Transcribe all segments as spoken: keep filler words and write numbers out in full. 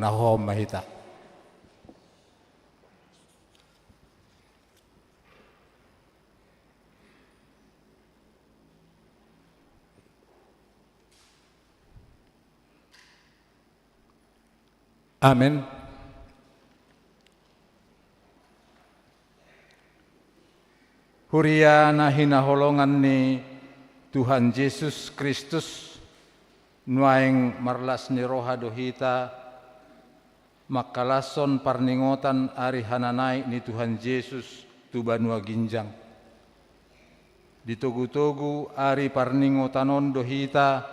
Na hohom ma hita. Amen. Huria na hinaholongan ni Tuhan Jesus Kristus, nuaeng marlas ni roha do hita mangkalashon parningotan ari hananaek ni Tuhan Jesus tu banua ginjang. Ditogu-togu ari parningotan on do hita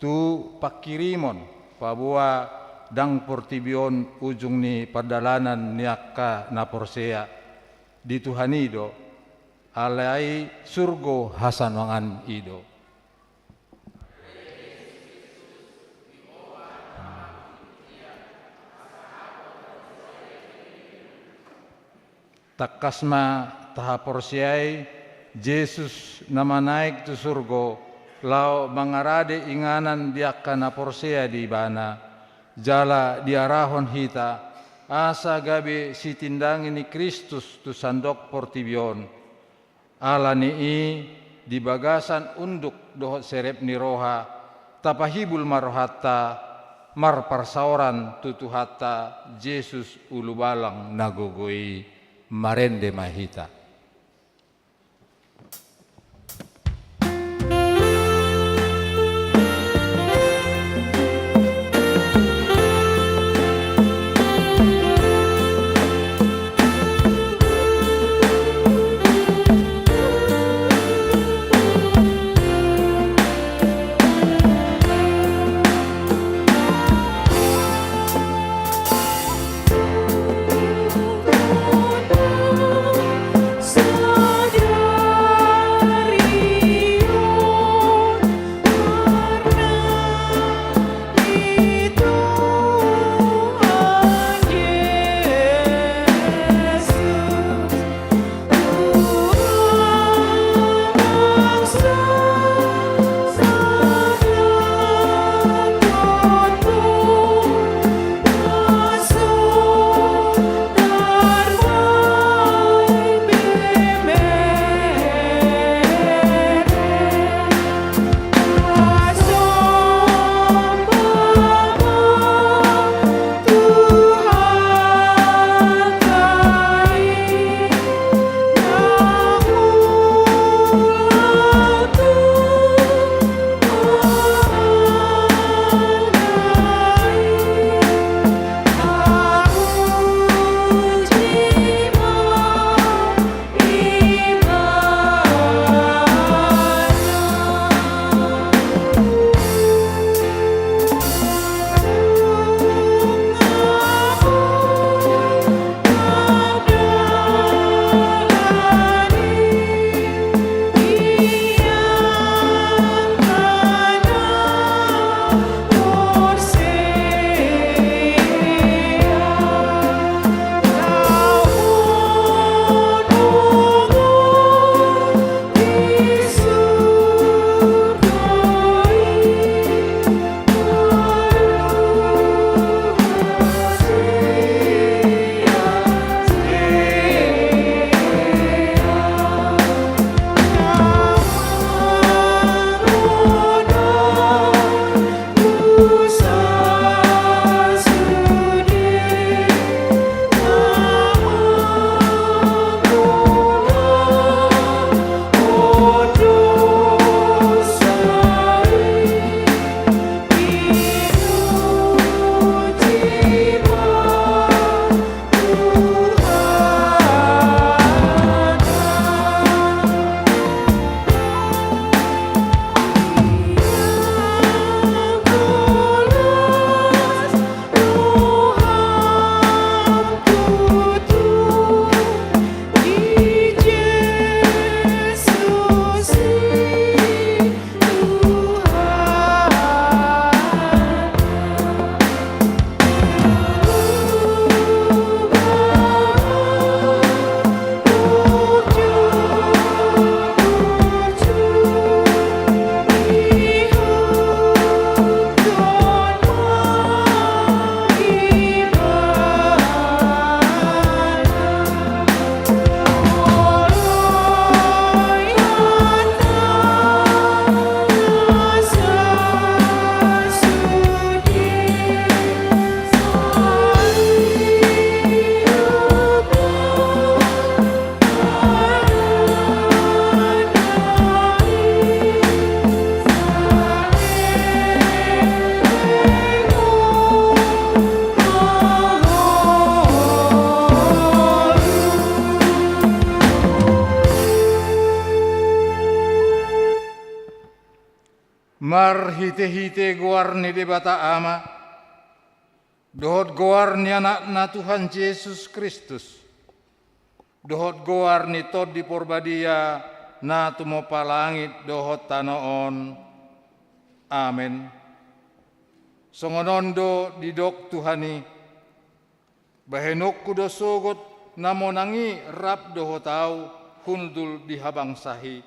tu panghirimon, paboa ndang portibi on ujung ni pardalanan ni angka na porsea. Di Tuhan i do, alai surgo hasanuangan i do. Tangkas ma tahaporseai Jesus na manaek tu surgo, laho mangarade inganan di angka na porsea di Ibana, jala diarahon hita, asa gabe sitindangi ni Kristus tu sandok portibi on. Ala ni i, di bagasan unduk dohot serep ni roha, tapahibul ma rohanta, marparsaoran tu Tuhanta Jesus Ulubalang na gogo i. Marende ma hita. Marhite-hite goar ni Debata Ama, dohot goar ni Anakna Tuhan Jesus Kristus, dohot goar ni Tondi Porbadia na tumompa langit dohot tano on. Amen. Songon on do didok Tuhan i: Bahenonku do sogot na monang i rap dohot ahu hundul di habangsa i,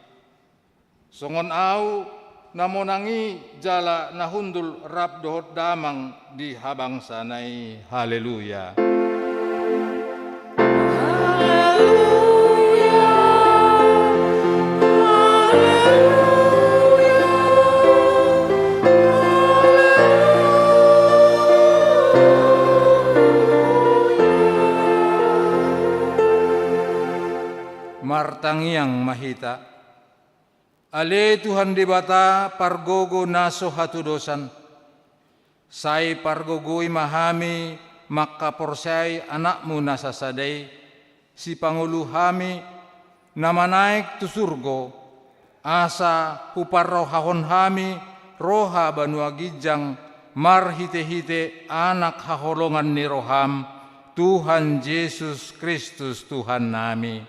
songon ahu na monang i jala na hundul rap dohot damang di habangsana i. Haleluya. Martangiang ma hita. Ale Tuhan Debata, pargogo na so hatudosan, sai pargogoi ma hami mangkaporseai Anakmu na sasada i, sipangolu hami, na manaek tu surgo, asa huparrohahon hami roha banua ginjang marhite-hite Anak haholongan ni roham, Tuhan Jesus Kristus Tuhannami.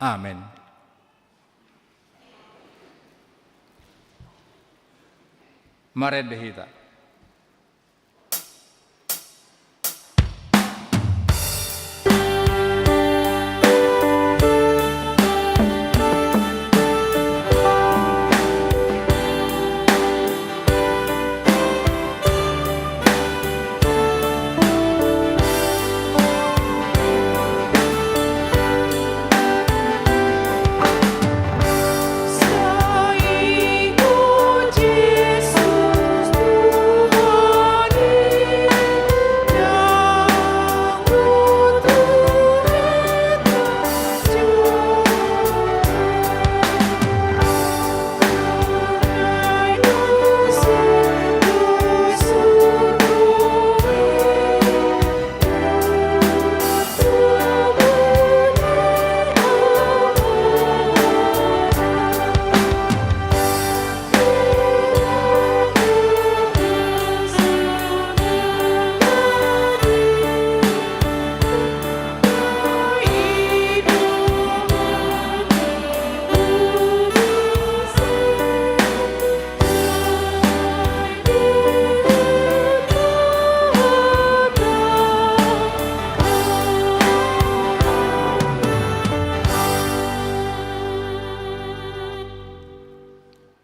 Amen. Marende hita.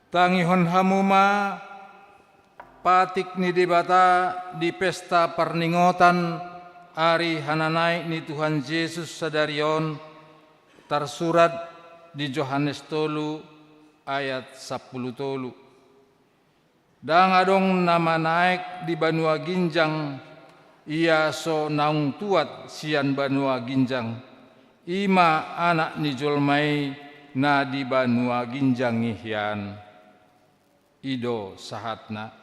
Tangihon hamu ma patik ni Debata di pesta parningotan ari hananaek ni Tuhan Jesus sadari on, tarsurat di Johannes tolu ayat sampulu tolu. Ndang adong na manaek di banua ginjang, ia so naung tuat sian banua ginjang, i ma Anak ni jolma i na di banua ginjang i hian. I do sahatna.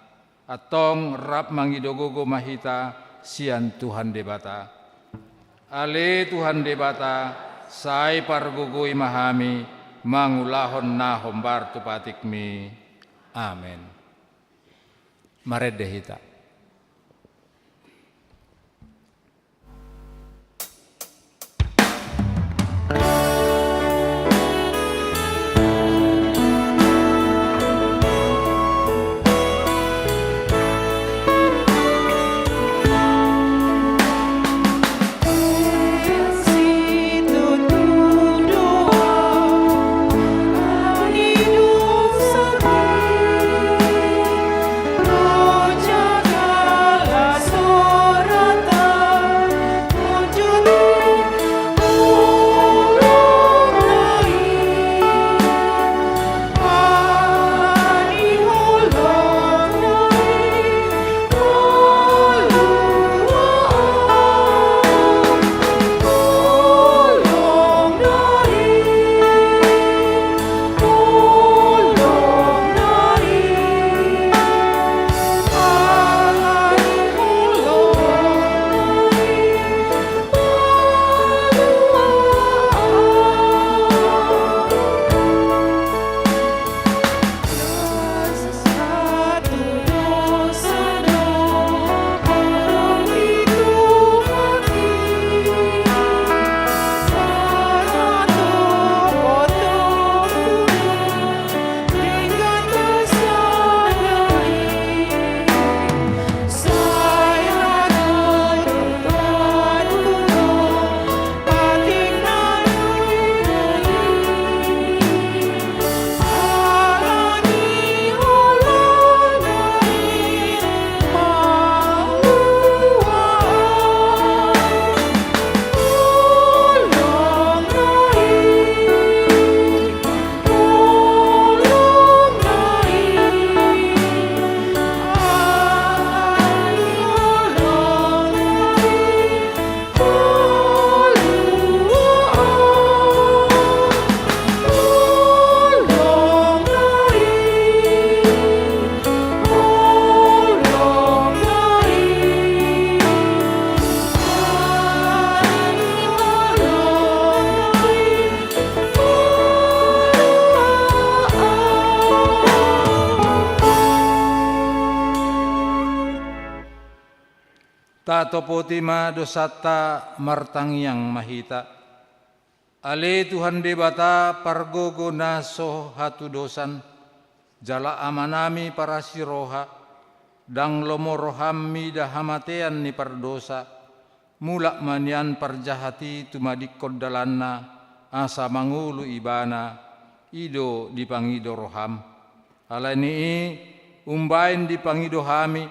Antong rap mangido gogo ma hita sian Tuhan Debata. Ale Tuhan Debata, sai pargogoi ma hami mangulahon na hombar tu patikmi. Amen. Marende hita. Tatopoti ma dosanta, martangiang ma hita. Ale Tuhan Debata pargogo na so hatudosan, jala Amanami parasi roha, ndang lomo roham mida hamatean ni pardosa, mulak ma nian parjahat i tumadingkon dalanna, asa mangolu ibana, i do dipangido roham. Alani i, umbaen dipangido hami,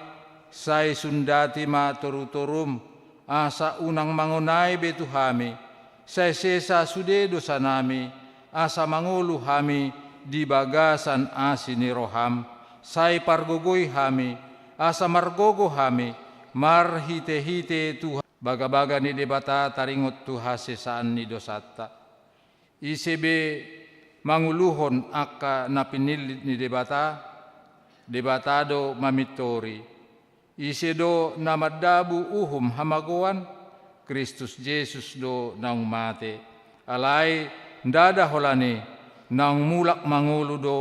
sai sundati ma torutorum, asa unang mangonai be tu hami, sai sesa sude dosanami, asa mangolu hami di bagasan asi ni roham, sai pargogoi hami, asa margogo hami, marhitehite tu bagabaga ni Debata taringot tu hasesaan ni dosanta. Ise be manguluhon angka na pinillit ni Debata? Debata do mamintori. Ise do na mandabu uhum hamagoan? Kristus Jesus do naung mate. Alai ndada holan i, naung mulak mangolu do,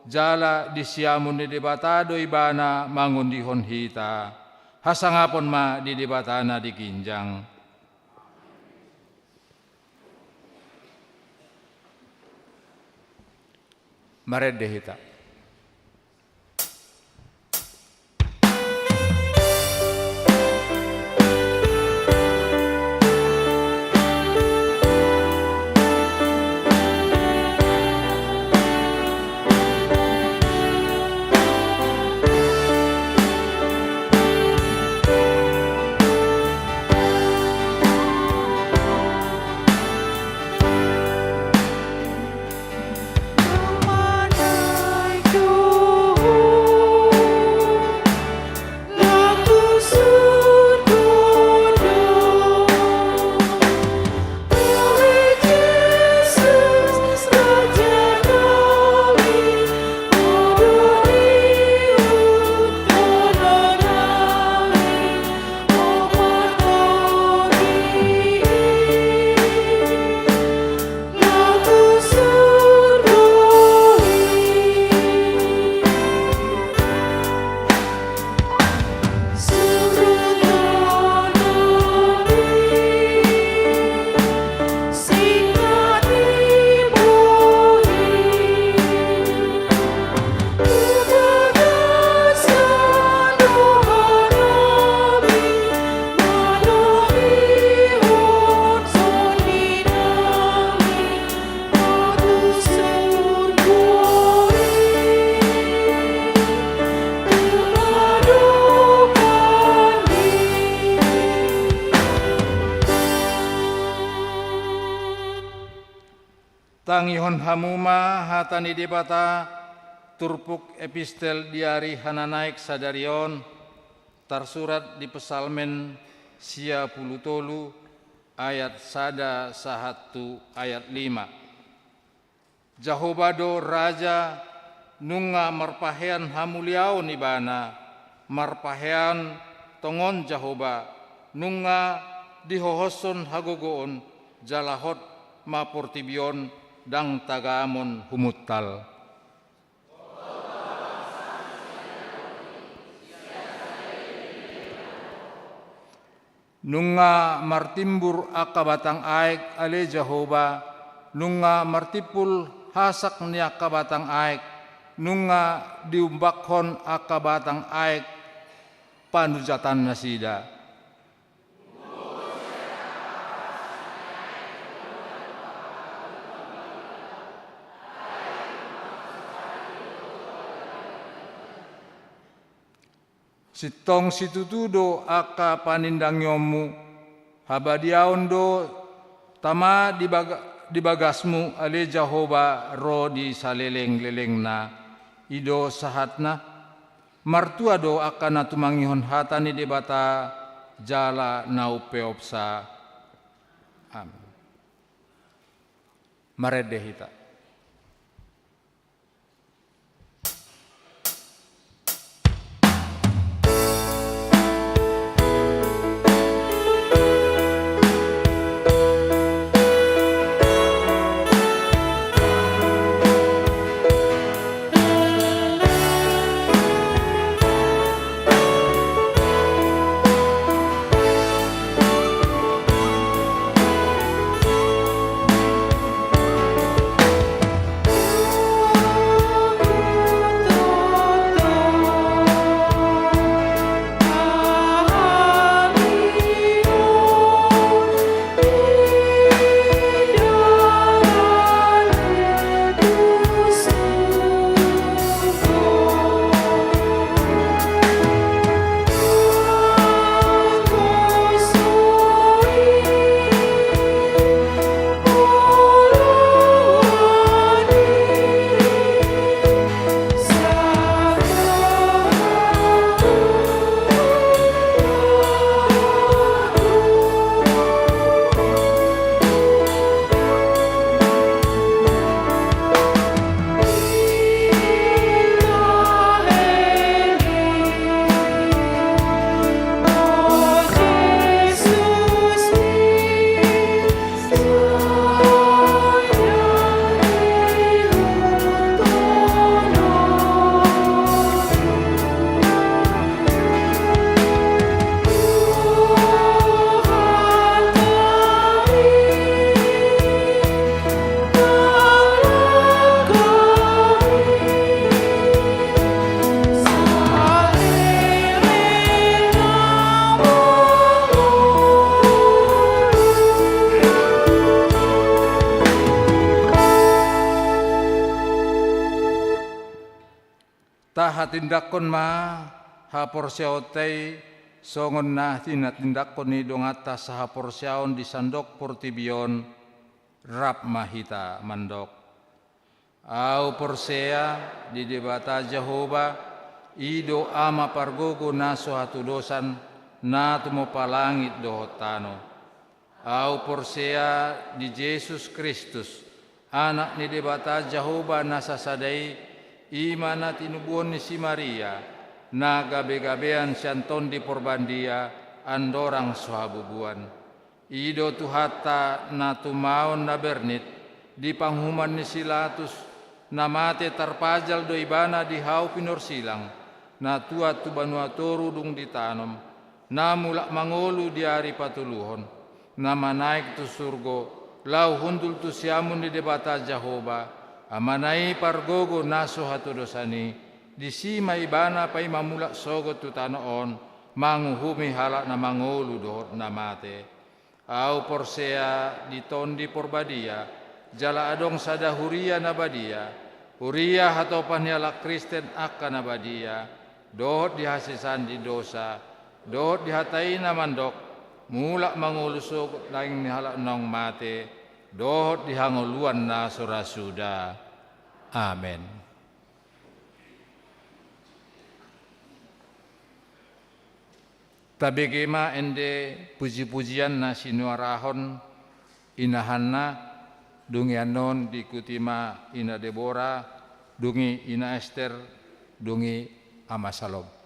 jala di siamun ni Debata do ibana mangondihon hita. Hasangapon ma di Debata na di ginjang. Marende hita. Tangihon hamu ma hata ni Debata, turpuk epistel di ari hananaek sadari on, tarsurat di Psalmen sia pulu tolu ayat sada sahat tu ayat lima. Jahowa do Raja, nunga marpahean hamuliaon Ibana, marpahean tongon Jahowa, nunga dihohoshon hagogoon, jala hot ma portibi on ndang tagamon humuntal. Nunga martimbur angka batang aek, ale Jahowa, nunga martimpul hasak ni angka batang aek, nunga diumbakhon angka batang aek panujatan nasida. Sintong situtu do angka panindangionmu, habadiaon do tama di baga-, di bagasmu, ale Jahowa, ro di salelenglelengna. I do sahatna. Martua do angka na tumangihon hata ni Debata jala na umpeopsa. Amin. Marende hita. Tahatindangkon ma haporseaonta i songon na tinatindangkon ni donganta sahaporseaon di sandok portibi on, rap ma hita mandok: Ahu porsea di Debata Jahowa, i do Ama pargogo na so hatudosan, na tumompa langit dohot tano. Ahu porsea di Jesus Kristus, Anak ni Debata Jahowa na sasada i, i ma na tinubuhon ni si Maria, na gabegabean sian Tondi Porbandia, andorang so habubuan. I do Tuhanta na tumaon na bernit, di panguhuman ni si Latus, na mate tarpajal do Ibana di hau pinorsilang, na tuat tu banua toru dung ditanom, na mulak mangolu di ari patoluhon, na manaek tu surgo, laho hundul tu siamun ni Debata Jahowa, Amana i pargogo na so hatudosan i, disi ma Ibana paima mulak sogot tu tano on, manguhumi halak na mangolu dohot na mate. Ahu porsea di Tondi Porbadia, jala adong sada huria na badia, huria hatopan ni halak Kristen angka na badia, dohot di hasesaan ni dosa, dohot di hata i na mandok: Mulak mangolu sogot daging ni halak naung mate, dohot di hangoluan na so ra suda. Amen. Tabege ma ende pujipujian na sinuarahon Ina Hanna, dung i annon diikuti ma Ina Debora, dung i Ina Ester, dung i Ama Salom.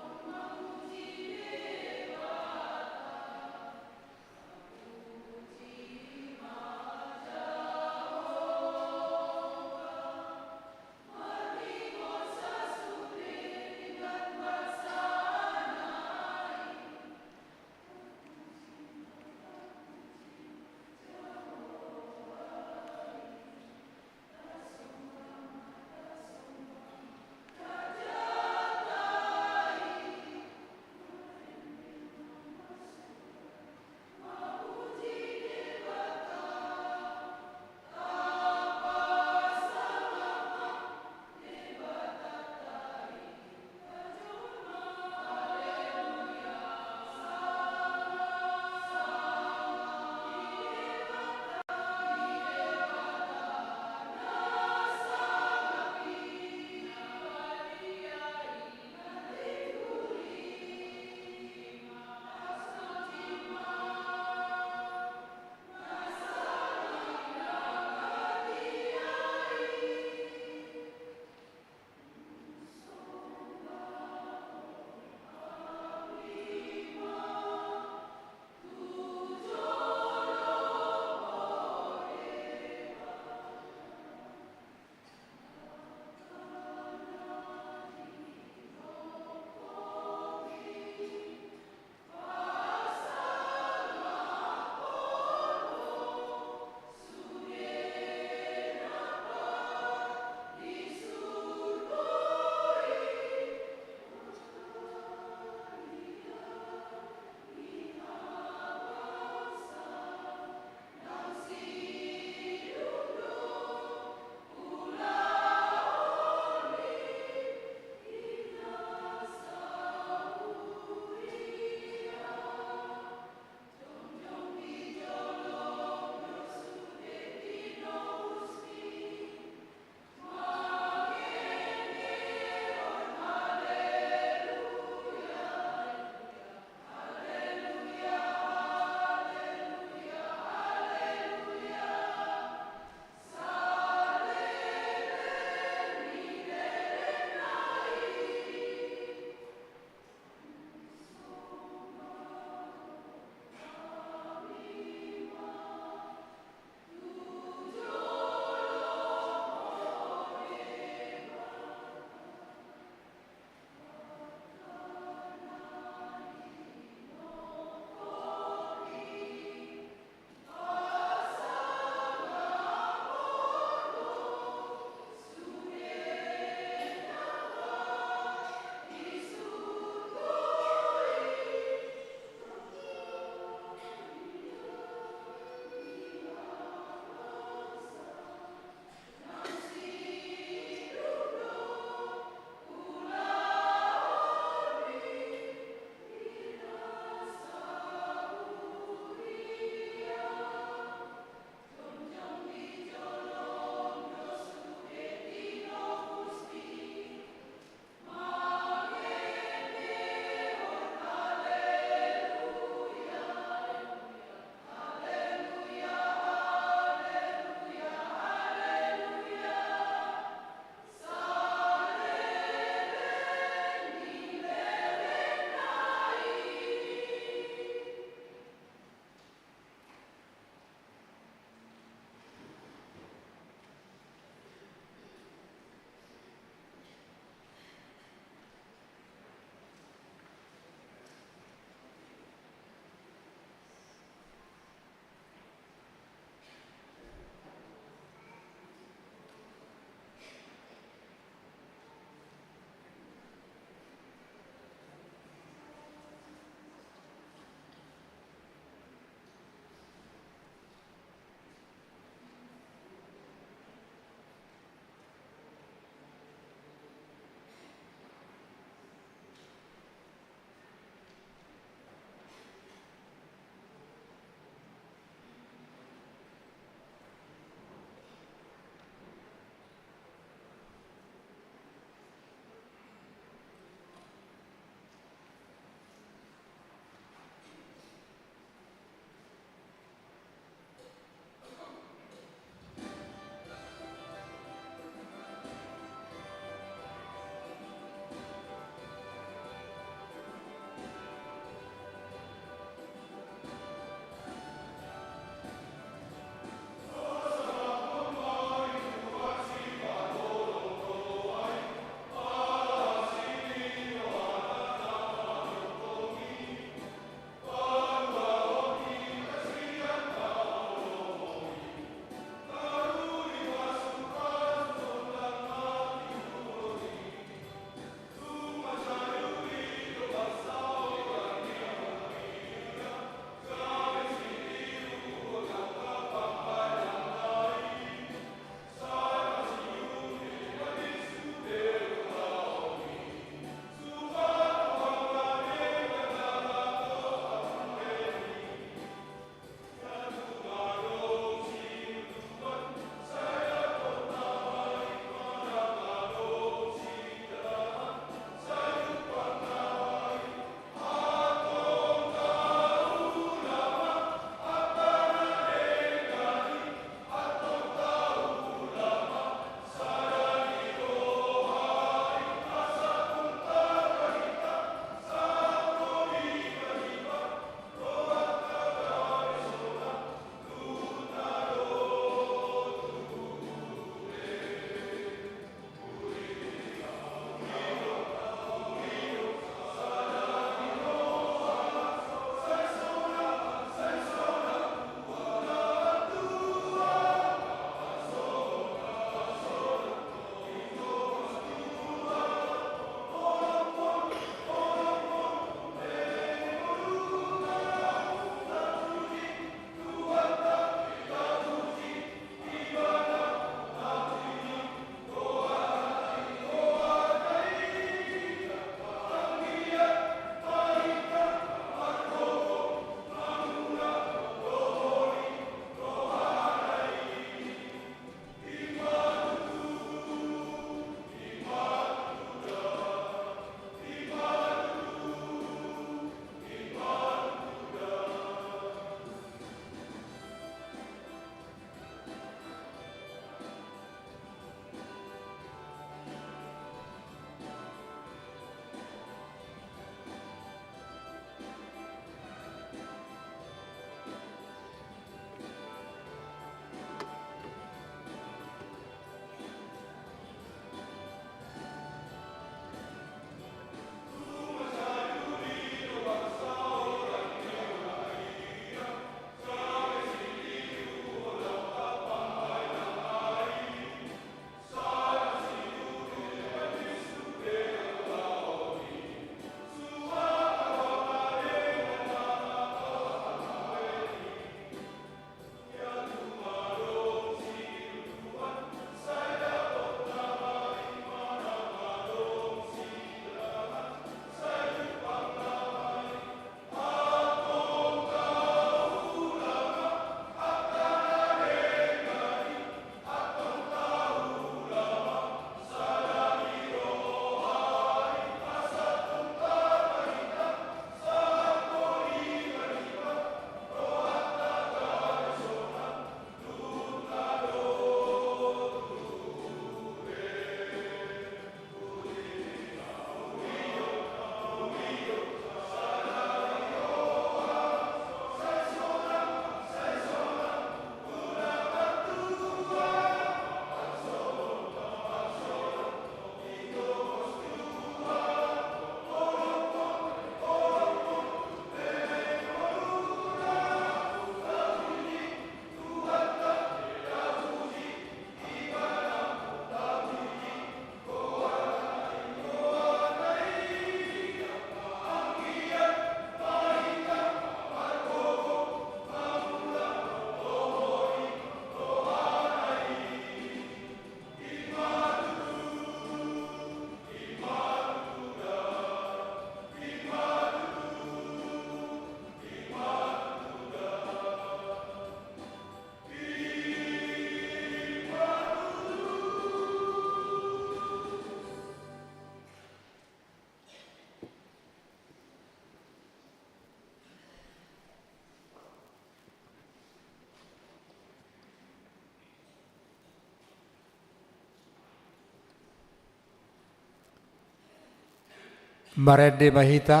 Marende ma hita,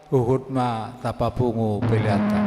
huhut ma tapapungu peleanta.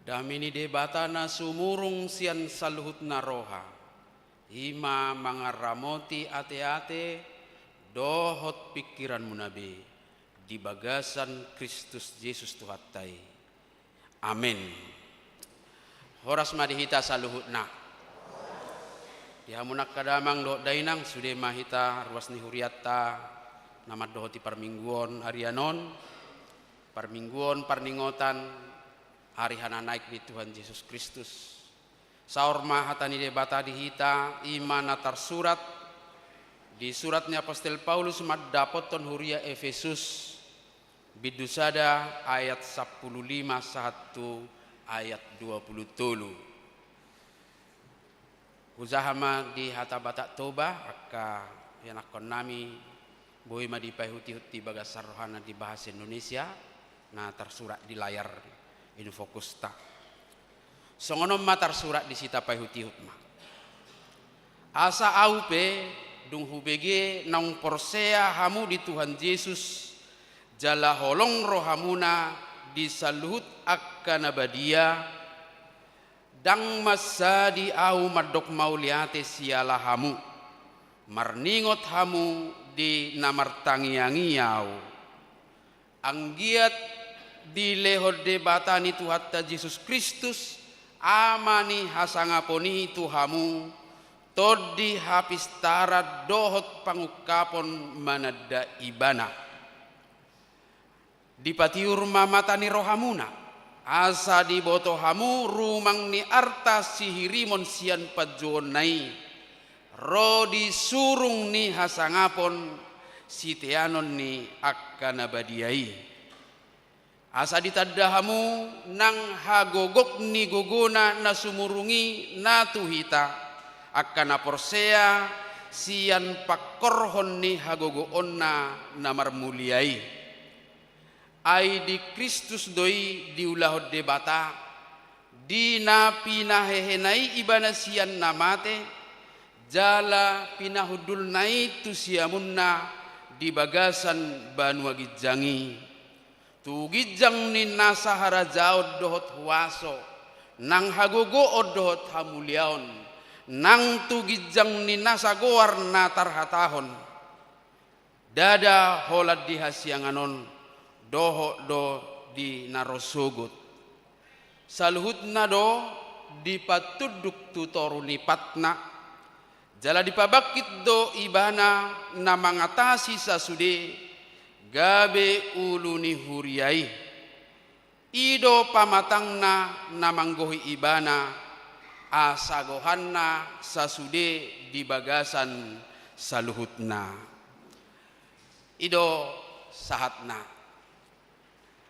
Dame ni Debata na sumurung sian saluhut na roha, i ma mangaramoti ateate dohot pingkiranmuna be di bagasan Kristus Jesus Tuhanta i. Amen. Horas ma di hita saluhutna. Di hamu angka damang dohot dainang, sude ma hita ruas ni hurianta na mandohoti parmingguon arian on, parmingguon parningotan ari hananaek ni Tuhan Jesus Kristus. Saor ma hata ni Debata di hita, i ma na tarsurat di surat ni apostel Paulus mandapothon huria Efesus, bindu sada ayat sampulu lima sahat tu ayat dua pulu tolu. Hujaha ma di hata Batak Toba, angka ianakkonnami, boi ma dipaihutihut di bagasan rohana di bahasa Indonesia, na tarsurat di layar infokusta. Songon on ma tarsurat disi, tapaihutihut ma. Asa ahu pe, dung hubege naung porsea hamu di Tuhan Jesus, jala holong rohamuna di saluhut angka na badia, ndang mansadi ahu mandok mauliate siala hamu, marningot hamu di na martangiangi ahu. Anggiat dilehon Debata ni Tuhanta Jesus Kristus, Ama ni hasangapon i, tu hamu, tondi hapistaran dohot pangungkapon mananda Ibana. Dipatiur ma mata ni rohamuna, asa diboto hamu rumang ni arta sihirimon sian panjouonna i, ro di surung ni hasangapon siteanon ni angka na badia i. Asa ditanda hamu nang hagogok ni gogona na sumurung i na tu hita, angka na porsea sian pangkorhon ni hagogoonna na marmulia i. Ai di Kristus do i diulahon Debata, di na pinahehena i Ibana sian na mate, jala pinahundulna i tu siamunna di bagasan banua ginjang i. Tu ginjang ni nasa harajaon dohot huaso, nang hagogoon dohot hamuliaon, nang tu ginjang ni nasa goar na tarhatahon. Ndada holan di hasiangan on, dohot do di na ro sogot. Saluhutna do dipatunduk tu toru ni patna, jala dipabangkit do Ibana na mangatasi sasude, gabe ulu ni huria i. I do pamatangna na manggohi Ibana, asa gohanna sasude di bagasan saluhutna. I do sahatna.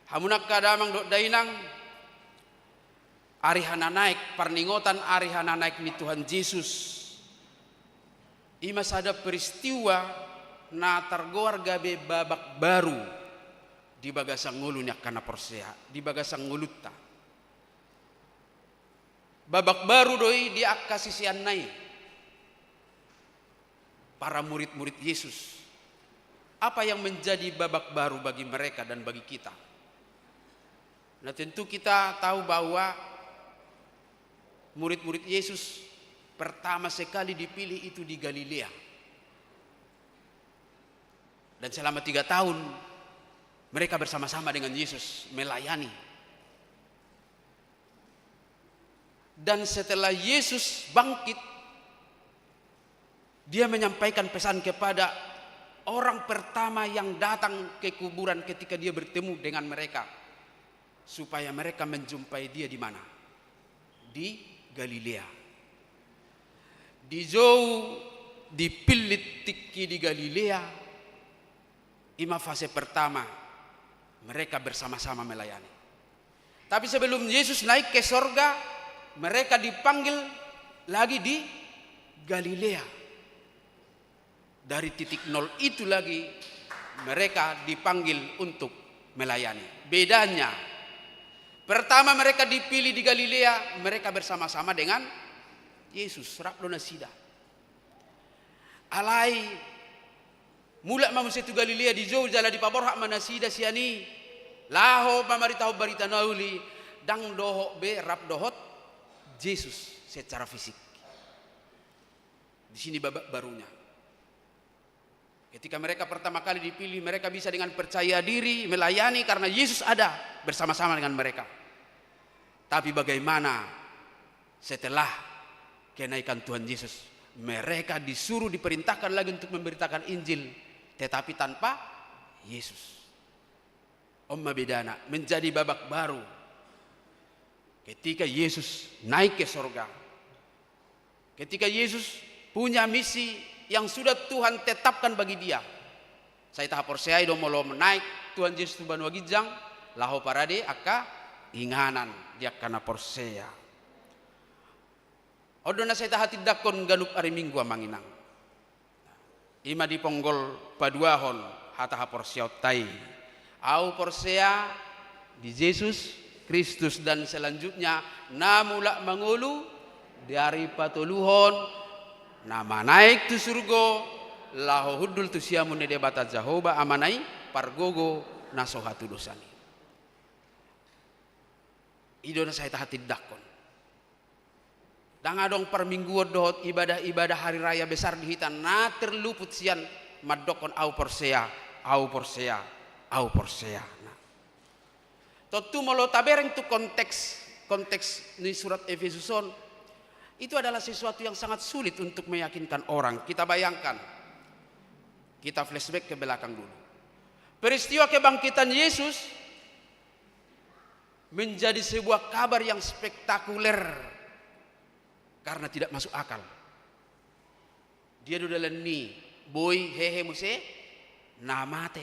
Hamu angka damang dohot dainang, ari hananaek, parningotan ari hananaek ni Tuhan Jesus, i ma sada peristiwa na targoar gabe babak baru di bagasan ngolu ni angka na porsea, di bagasan ngolunta. Babak baru do i di angka siseanna i, para murid-murid Yesus. Apa yang menjadi babak baru bagi mereka dan bagi kita? Nah, tentu kita tahu bahwa murid-murid Yesus pertama sekali dipilih itu di Galilea. Dan selama tiga tahun mereka bersama-sama dengan Yesus melayani. Dan setelah Yesus bangkit, Dia menyampaikan pesan kepada orang pertama yang datang ke kuburan ketika Dia bertemu dengan mereka, supaya mereka menjumpai Dia di mana? Di Galilea. Dijou dipillit tingki di Galilea, i ma fase pertama mereka bersama-sama melayani. Tapi sebelum Yesus naik ke sorga, mereka dipanggil lagi di Galilea. Dari titik nol itu lagi mereka dipanggil untuk melayani. Bedanya, pertama mereka dipilih di Galilea, mereka bersama-sama dengan Yesus, rap do nasida. Alai, mulak ma muse tu Galilea, dijou jala dipaborhat ma nasida sian i, laho mamaritahon barita na uli, Ndang dohot be rap dohot Jesus secara fisik. Di sini babak barunya. Ketika mereka pertama kali dipilih, mereka bisa dengan percaya diri melayani karena Yesus ada bersama-sama dengan mereka. Tapi bagaimana setelah kenaikan Tuhan Yesus? Mereka disuruh, diperintahkan lagi untuk memberitakan Injil, tetapi tanpa Yesus. On ma bedana, menjadi babak baru. Ketika Yesus naik ke sorga, ketika Yesus punya misi yang sudah Tuhan tetapkan bagi dia, sai tahaporseai do molo naik Tuhan Yesus tu banua ginjang, laho parade angka inganan di angka na porsea. On do na sai tahatindangkon ganup ari Minggu, amang inang. I ma di ponggol paduahon hata haporseaonta i. Ahu porsea di Jesus Kristus, dan selanjutnya na mulak mangolu di ari patoluhon, na manaek tu surgo, laho hundul tu siamun ni Debata Jahowa Amana i, pargogo na so hatudosan i. I do na sai tahatindangkon. Ndang adong parmingguon dohot ibadah-ibadah hari raya besar di hita na terluput sian mandokkon ahu porsea, ahu porsea, ahu porsea. Nah. Tontu molo tabereng tu konteks, konteks ni surat Efesus on, itu adalah sesuatu yang sangat sulit untuk meyakinkan orang. Kita bayangkan, kita flashback ke belakang dulu. Peristiwa kebangkitan Yesus menjadi sebuah kabar yang spektakuler karena tidak masuk akal. Dia do dalan ni boi hehe muse na mate.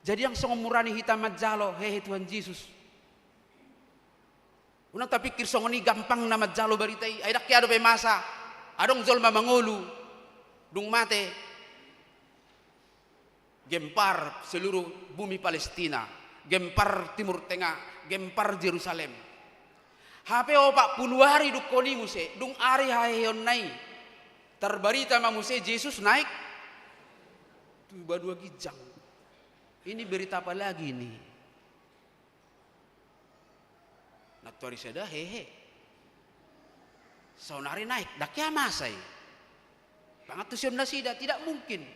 Jadi ndang songon murani hita manjalo hehe Tuhan Jesus. Unang tapikir songon i gampang na manjalo barita i, ai ndang hea dope masa adong jolma mangolu dung mate. Gempar seluruh bumi Palestina, gempar Timur Tengah, gempar Jerusalem. Hape opat pulu ari dungkon i muse, dung ari haheheonna i, tarbarita ma muse Jesus naik tu banua ginjang. Ini berita apa lagi ini? Nantuari sada hehe. Saonari naik, ndang hea masa i. Pangantusion nasida, tidak mungkin.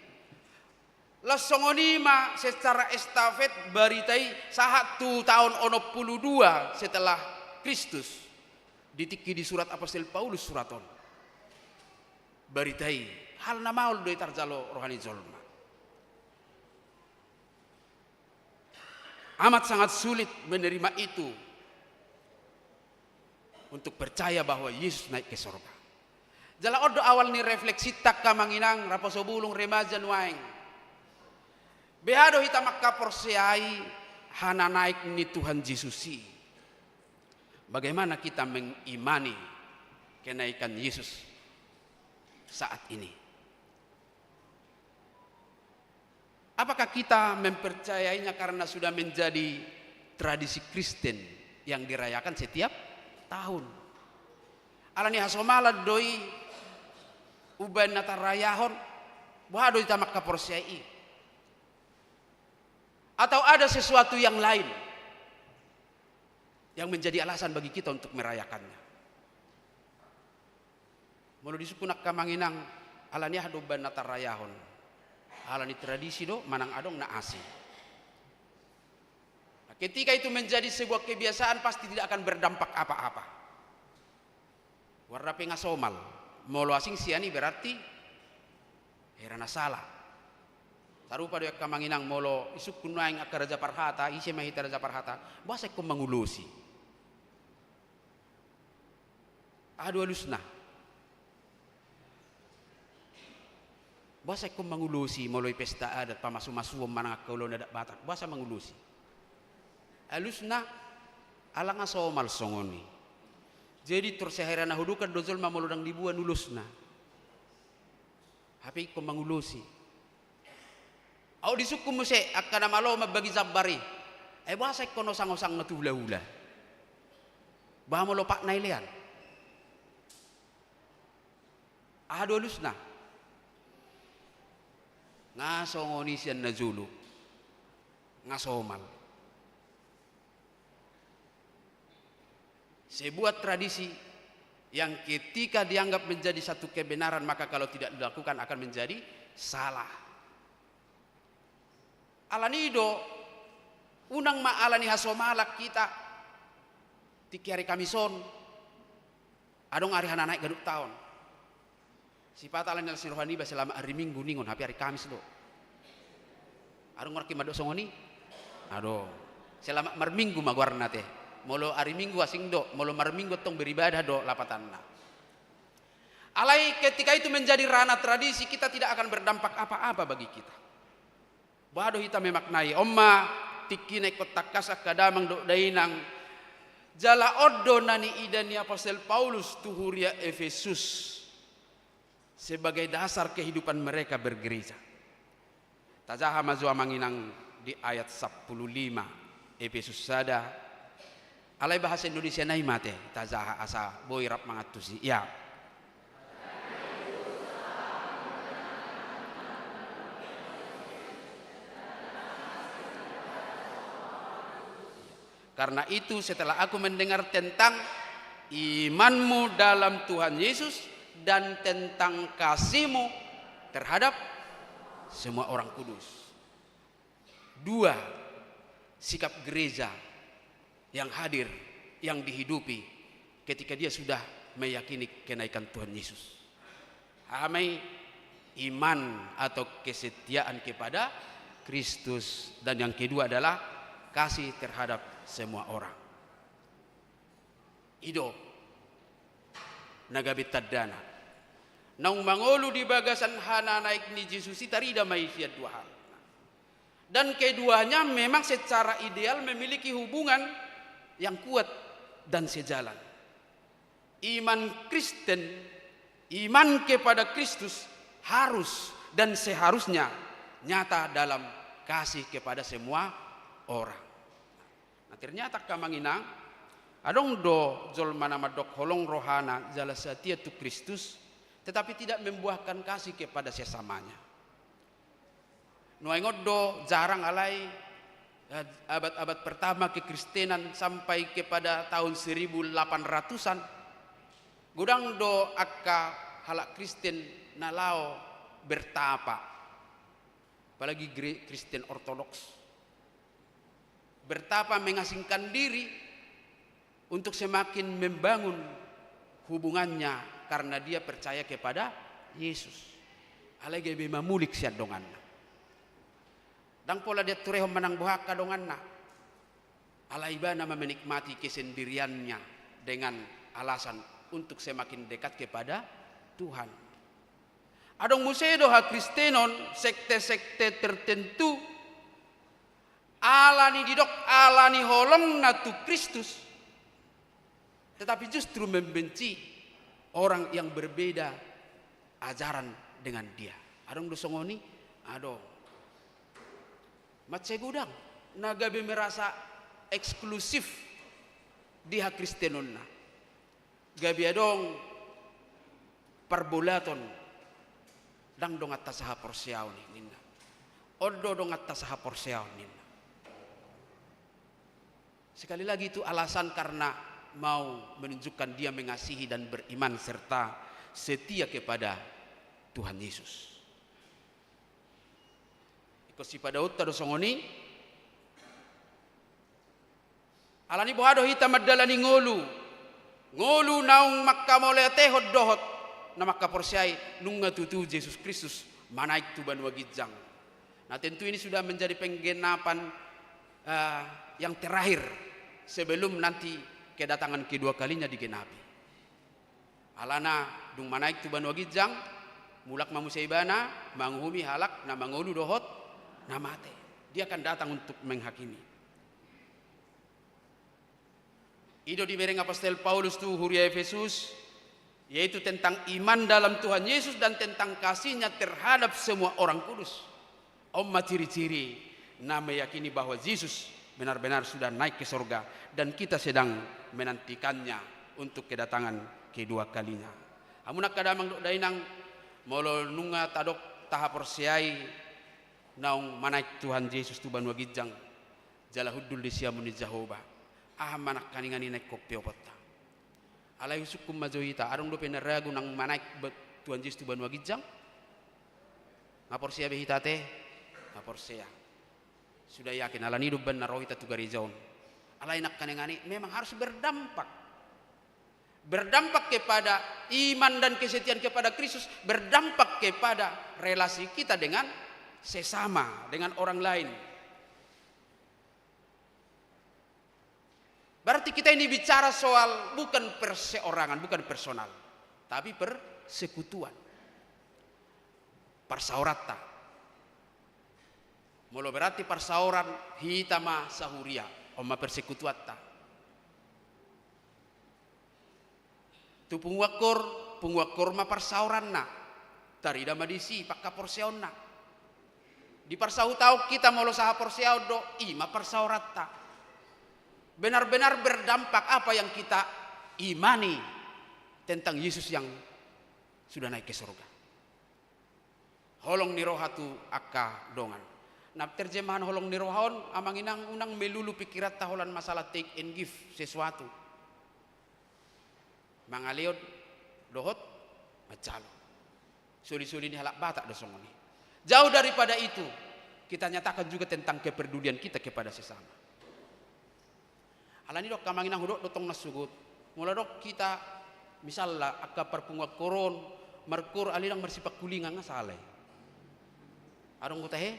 Laos songon i ma secara estafet barita i sahat tu taon onom pulu dua setelah Kristus. Di tingki disurat apostel Paulus surat on. Barita i, hal na maol do i tarjalo roha ni jolma. Amat sangat sulit menerima itu untuk percaya bahwa Yesus naik ke sorga. Jala on do awal ni refleksinta angka amang inang, raposo bulung, remaja nuaeng. Beha do hita mangkaporseai hananaek ni Tuhan Jesus i? Bagaimana kita mengimani kenaikan Yesus saat ini? Apakah kita mempercayainya karena sudah menjadi tradisi Kristen yang dirayakan setiap tahun? Alani hasomalan do i umbahen na tarayahon, boha do hita mangkaporseai i? Atau ada sesuatu yang lain yang menjadi alasan bagi kita untuk merayakannya? Molo disungkun angka amang inang, alani aha do umbahen na tarayahon? Alani tradisi do, manang adong na asing? Nah, ketika itu menjadi sebuah kebiasaan, pasti tidak akan berdampak apa-apa. Warna pe nga somal. Molo asing sian i berarti hera na sala. Sarupa do angka amang inang, molo isungkun nuaeng angka raja parhata, ise ma hita raja parhata, boasa ingkon mangulosi? Aha do alusna? Boasa ingkon mangulosi molo i pesta adat, pamasumasuon manang angka ulaon adat Batak? Boasa mangulosi? Alusna, ala nga somal songon i. Jadi torus hera na hudukan do jolma molo ndang diboan ulosna. Hape ingkon mangulosi. Aut disungkun muse angka na malo mambagi jambar i. Ai boasa ingkon osang-osangna tu hulahula? Boha molo patna i lean? Aha do alusna? Nga songon i sian na jolo. Nga somal. Sebuah tradisi yang ketika dianggap menjadi satu kebenaran, maka kalau tidak dilakukan akan menjadi salah. Alani i do, unang ma alani hasomalan hita, tingki ari Kamis on, adong ari hananaek ganup taon. Sipata alani las ni roha niba selamat ari Minggu ningon, hape ari Kamis do. Adong nangkin mandok songon i? Adong. Selamat marminggu ma goarna te. Molo ari Minggu asing do, molo marminggu antong beribadah do lapatanna. Alai ketika itu menjadi ranah tradisi, kita tidak akan berdampak apa-apa bagi kita. Boha do hita memaknai? On ma tingkina ingkon tangkas angka damang dohot dainang. Jala on do na niida ni apostel Paulus tu huria Efesus sebagai dasar kehidupan mereka bergereja. Tajaha ma jo amang inang di ayat sampulu lima, Efesus sada. Alai bahasa Indonesia nai ma te tajaha asa boi rap mangantusi. Ya. Karena itu, setelah aku mendengar tentang imanmu dalam Tuhan Yesus dan tentang kasihmu terhadap semua orang kudus. Dua sikap gereja yang hadir, yang dihidupi ketika dia sudah meyakini kenaikan Tuhan Yesus. Aha ma i? Iman atau kesetiaan kepada Kristus. Dan yang kedua adalah kasih terhadap semua orang. I do na gabe tandana. Naung mangolu di bagasan hananaek ni Jesus i tarida ma i sian dua hal. Dan keduanya memang secara ideal memiliki hubungan yang kuat dan sejalan. Iman Kristen, iman kepada Kristus harus dan seharusnya nyata dalam kasih kepada semua orang. Nah, ternyata angka amang inang, adong do jolma na mandok holong rohana jala setia tu Kristus, tetapi tidak membuahkan kasih kepada sesamanya. Nuaeng on do jarang, alai, eh, abad-abad pertama kekristenan sampai kepada tahun seribu delapan ratusan, godang do angka halak Kristen na laho bertapa, apalagi gere-, Kristen Ortodoks. Bertapa mengasingkan diri untuk semakin membangun hubungannya karena dia percaya kepada Yesus. Alai gabe mamulik sian donganna. Ndang pola dianturehon manang boha angka donganna. Alai ibana ma menikmati kesendiriannya dengan alasan untuk semakin dekat kepada Tuhan. Adong muse do hakristenon, sekte-sekte tertentu, alani didok alani holongna tu Kristus, tetapi justru membenci orang yang berbeda ajaran dengan dia. Adong do songon i? Adong. Mansai godang na gabe merasa eksklusif di hakristenonna. Gabe adong parbolaton, ndang donganta sahaporseaon i ninna. On do donganta sahaporseaon ninna. Sekali lagi, itu alasan karena mau menunjukkan dia mengasihi dan beriman serta setia kepada Tuhan Yesus. Ingkon sipadaonta do songon i. Alani boha do hita mandalani ngolu? Ngolu naung mangkamauliatehon dohot na mangkaporseai nunga tutu Jesus Kristus manaek tu banua ginjang. Nah, tentu ini sudah menjadi penggenapan, eh, yang terakhir sebelum nanti kedatangan kedua kalinya digenapi. Alana dung manaek tu banua ginjang, mulak ma muse ibana manguhumi halak na mangolu dohot na mate. Dia akan datang untuk menghakimi. I do dibereng apostel Paulus tu huria Efesus, yaitu tentang iman dalam Tuhan Yesus dan tentang kasihnya terhadap semua orang kudus. On ma ciri-ciri na meyakini bahwa Jesus benar-benar sudah naik ke sorga dan kita sedang menantikannya untuk kedatangan kedua kalinya. Hamu angka damang dohot dainang, molo nunga tadok tahaporseai naung manaek Tuhan Jesus tu banua ginjang jala hundul di siamun ni Jahowa, aha ma nangkaningan i na ingkon peoponta? Alai husungkun ma jo hita, adong dope na ragu nang manaek ba-, Tuhan Jesus tu banua ginjang? Nga porsea be hita ate? Nga porsea. Sudah yakin, alani i do umbahen na ro hita tu gareja on. Alai nangkaningan i memang harus berdampak. Berdampak kepada iman dan kesetiaan kepada Kristus, berdampak kepada relasi kita dengan sesama, dengan orang lain. Berarti kita ini bicara soal bukan perseorangan, bukan personal, tapi persekutuan. Parsaoranta. Molo berarti parsaoran, hita ma sahuria, on ma persekutuanta. Tu punguan koor, punguan koor ma parsaoranna. Tarida ma disi panghaporseaonna. Diparsahutaon hita molo sahaporseaon do, i ma parsaoranta. Benar-benar berdampak apa yang kita imani tentang Yesus yang sudah naik ke surga. Holong ni roha tu angka dongan. Na terjemahan holong ni roha on, amang inang, unang melulu pikiranta holan masalah take and give sesuatu. Mangalehon dohot manjalo. Soli-soli ni halak Batak do songon i. Jauh daripada itu, kita nyatakan juga tentang kepedulian kita kepada sesama. Alani do angka amang inang, hudok do tong na sogot. Molo adong hita, misalna, angka parpunguan koor on, markoor alai ndang marsipangkulingan, nga sala i? Adong huta he?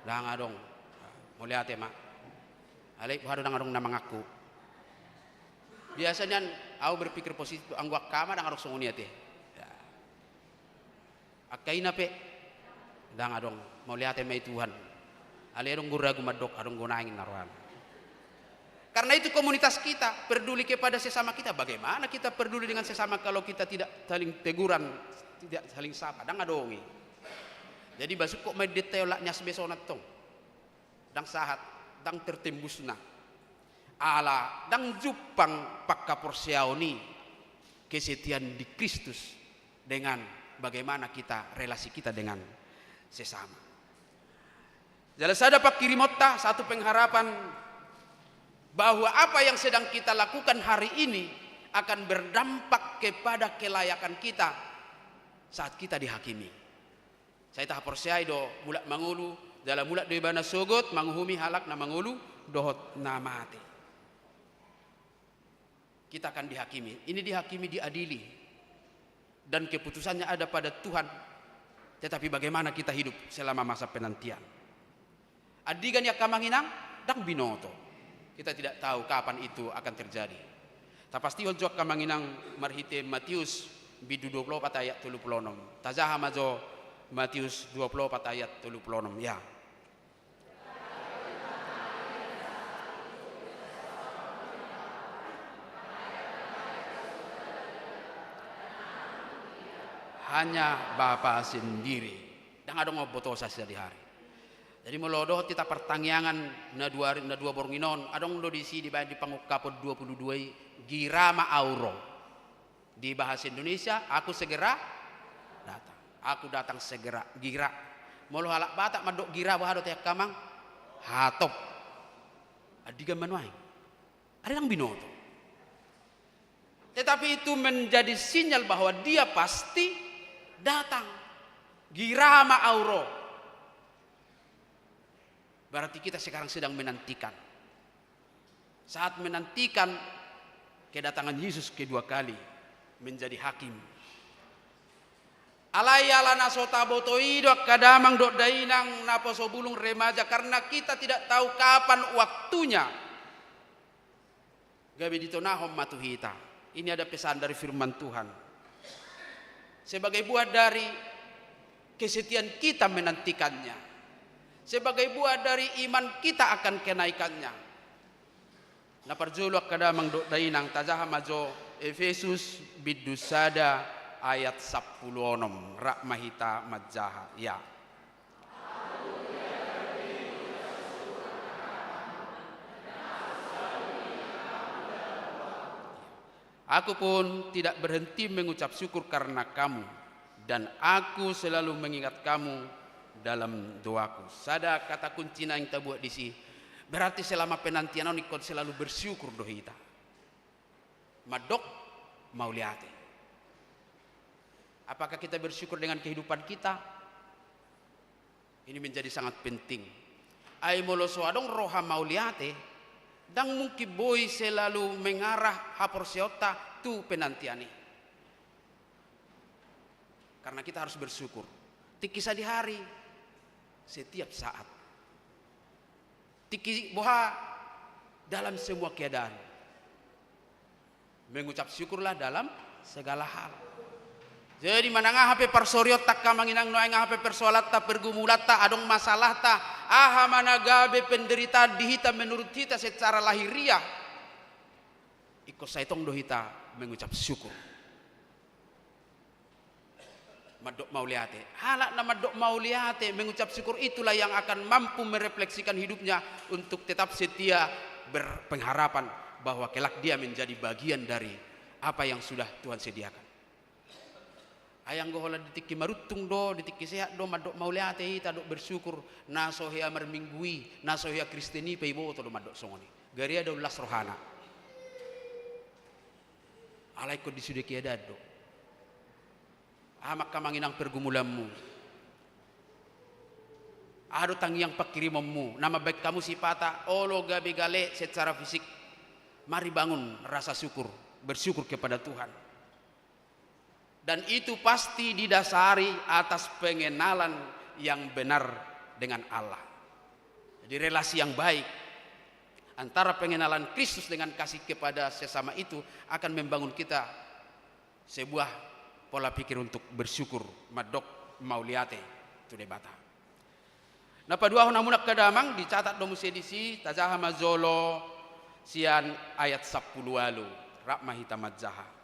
Ndang adong. Mauliate ma. Alai boha do ndang adong na mangaku? Biasa nian, au berpikir positif, anggo angka ama ndang adong songon i ate. Ya. Angka ina pe, ndang adong, mauliate ma i Tuhan. Alai adong do ragu mandok, adong do naeng ninna rohana. Karena itu komunitas kita, peduli kepada sesama kita. Bagaimana kita peduli dengan sesama kalau kita tidak saling teguran, tidak saling sapa? Ndang adong i. Jadi, ba sungkot ma i denta i on, lak ni asbes on antong. Ndang sahat, ndang tertembusna. Ala ndang jumpang panghaporseaon i, kesetiaan di Kristus, dengan bagaimana kita, relasi kita dengan sesama. Jala sada panghirimonta, satu pengharapan bahwa apa yang sedang kita lakukan hari ini akan berdampak kepada kelayakan kita saat kita dihakimi. Sai tahaporseai do mulak mangolu, jala mulak do ibana sogot manguhumi halak na mangolu dohot na mate. Kita akan dihakimi. Ini dihakimi, diadili. Dan keputusannya ada pada Tuhan. Tetapi bagaimana kita hidup selama masa penantian? Andigan i angka amang inang, ndang binoto. Kita tidak tahu kapan itu akan terjadi. Tapastihon jo angka amang inang marhite Matius bindu dua pulu opat ayat tolu pulu onom. Tajaha ma jo Matius dua pulu opat ayat tolu pulu onom, ya. Hanya Bapa sendiri. Ndang adong umbotosa sadihari. Jadi molo dohot hita partangiangan na dua, na dua borngin on, adong do disi dibaen di pangungkapon dua pulu dua i, gira ma au ro. Di bahasa Indonesia, aku segera datang. Aku datang segera, gira. Molo halak Batak mandok gira, boha do ate angka amang? Hatop. Andigan ma nuaeng? Alai ndang binoto. Tetapi itu menjadi sinyal bahwa dia pasti datang. Gira ma au ro. Berarti kita sekarang sedang menantikan. Saat menantikan kedatangan Yesus kedua kali menjadi hakim. Alai ala na so taboto i do angka damang dohot dainang, naposobulung, remaja, karena kita tidak tahu kapan waktunya. Gabe ditonahon ma tu hita. Ini ada pesan dari firman Tuhan. Sebagai buah dari kesetiaan kita menantikannya. Sebagai buah dari iman kita akan kenaikannya. Na parjolo angka damang dohot dainang, tajaha ma jo Efesus bindu sada ayat sampulu onom, rap ma hita manjaha, ya. Aku pun tidak berhenti mengucap syukur karena kamu, dan aku selalu mengingat kamu dalam doaku. Sada kata kunci naeng tabuat disi, berarti selama penantian on ingkon selalu bersyukur do hita. Mandok, mauliate. Apakah kita bersyukur dengan kehidupan kita? Ini menjadi sangat penting. Ai molo so adong roha mauliate, ndang mungkin boi selalu mengarah haporseaonta tu penantian i. Karena kita harus bersyukur. Tingki sadihari, setiap saat. Tingki boha, dalam semua keadaan. Mengucap syukurlah dalam segala hal. Jadi manang aha pe parsorionta angka amang inang, nuaeng aha pe persoalanta, pergumulanta, adong masalahta, aha ma na gabe penderitaan di hita menurut hita secara lahiriah, ingkon sai tong do hita mengucap syukur. Mandok mauliate. Halak na mandok mauliate, mengucap syukur, itulah yang akan mampu merefleksikan hidupnya untuk tetap setia berpengharapan bahwa kelak dia menjadi bagian dari apa yang sudah Tuhan sediakan. Ai anggo holan di tingki maruntung do, di tingki sehat do, mandok mauliate hita dohot bersyukur, na so hea marminggu i, na so hea Kristen i pe iboto do mandok songon i. Gari ia do las rohana. Alai ingkon di sude keadaan do. Aha ma angka amang inang pergumulanmu? Aha do tangiang pangkirimonmu? Na mambahen hamu sipata, olo gabe gale secara fisik. Mari bangun rasa syukur, bersyukur kepada Tuhan. Dan itu pasti didasari atas pengenalan yang benar dengan Allah. Jadi relasi yang baik antara pengenalan Kristus dengan kasih kepada sesama itu akan membangun kita sebuah pola pikir untuk bersyukur, mandok mauliate tu Debata. Na paduahon hamu angka damang, dicatat do muse disi, tajaha ma jolo sian ayat sampulu ualu, rap ma hita manjaha.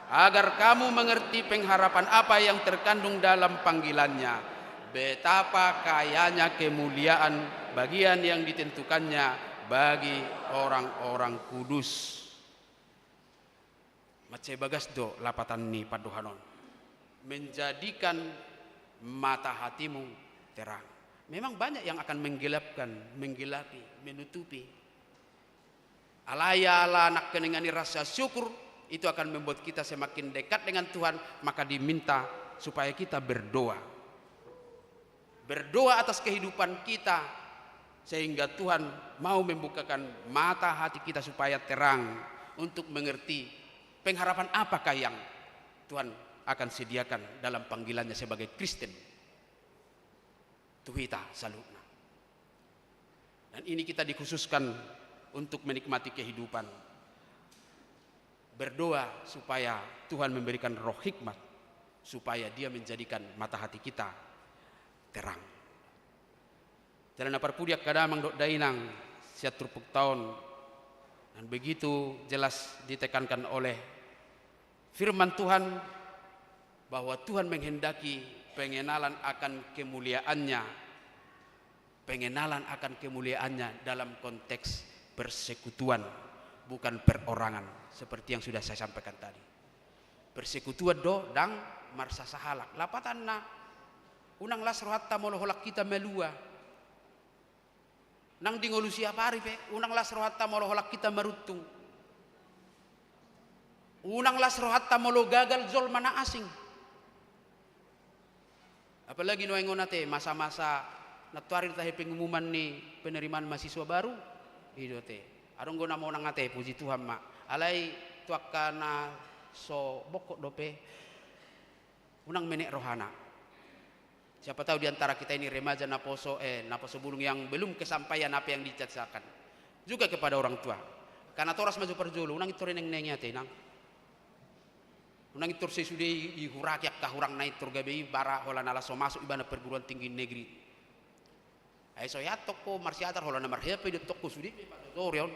Agar kamu mengerti pengharapan apa yang terkandung dalam panggilannya, betapa kayanya kemuliaan bagian yang ditentukannya bagi orang-orang kudus. Mansai bagas do lapatan ni pandohan on. Menjadikan mata hatimu terang. Memang banyak yang akan menggelapkan, menggelapi, menutupi. Alai ala nangkiningan ni rasa syukur, itu akan membuat kita semakin dekat dengan Tuhan, maka diminta supaya kita berdoa. Berdoa atas kehidupan kita, sehingga Tuhan mau membukakan mata hati kita supaya terang untuk mengerti pengharapan apakah yang Tuhan akan sediakan dalam panggilannya sebagai Kristen. Tu hita saluhutna. Dan ini kita dikhususkan untuk menikmati kehidupan. Berdoa supaya Tuhan memberikan roh hikmat, supaya Dia menjadikan mata hati kita terang. Jala na parpudi angka damang dohot dainang, sian turpukta on, dan begitu jelas ditekankan oleh firman Tuhan, bahwa Tuhan menghendaki pengenalan akan kemuliaan-Nya, pengenalan akan kemuliaan-Nya dalam konteks persekutuan, bukan perorangan, seperti yang sudah saya sampaikan tadi. Persekutuan do ndang marsasahalak. Lapatanna, unang las rohanta molo holan hita malua. Nang di ngolu siapari pe, unang las rohanta molo holan hita maruntung. Unang las rohanta molo gagal jolma na asing. Apalagi nuaeng on ate, masa-masa nantoari do tahe pengumuman ni penerimaan mahasiswa baru, i do ate. Adong do na monang ate, puji Tuhan ma. Alai tu angka na so bongkok dope, unang menek rohana. Siapa tahu di antara kita ini remaja naposo, eh, naposo bulung yang belum kesampaian apa yang dicita-citakan. Juga kepada orang tua. Angka natoras ma jo parjolo, unang intor inengneng i ate, inang. Unang intor sesude i, ihuraki angka hurangna intor gabe i, bara holan ala so masuk ibana perguruan tinggi negeri. Ai so hea antong ho marsiajar, holan na marhea pe didok ho, sude pe pasosoreon.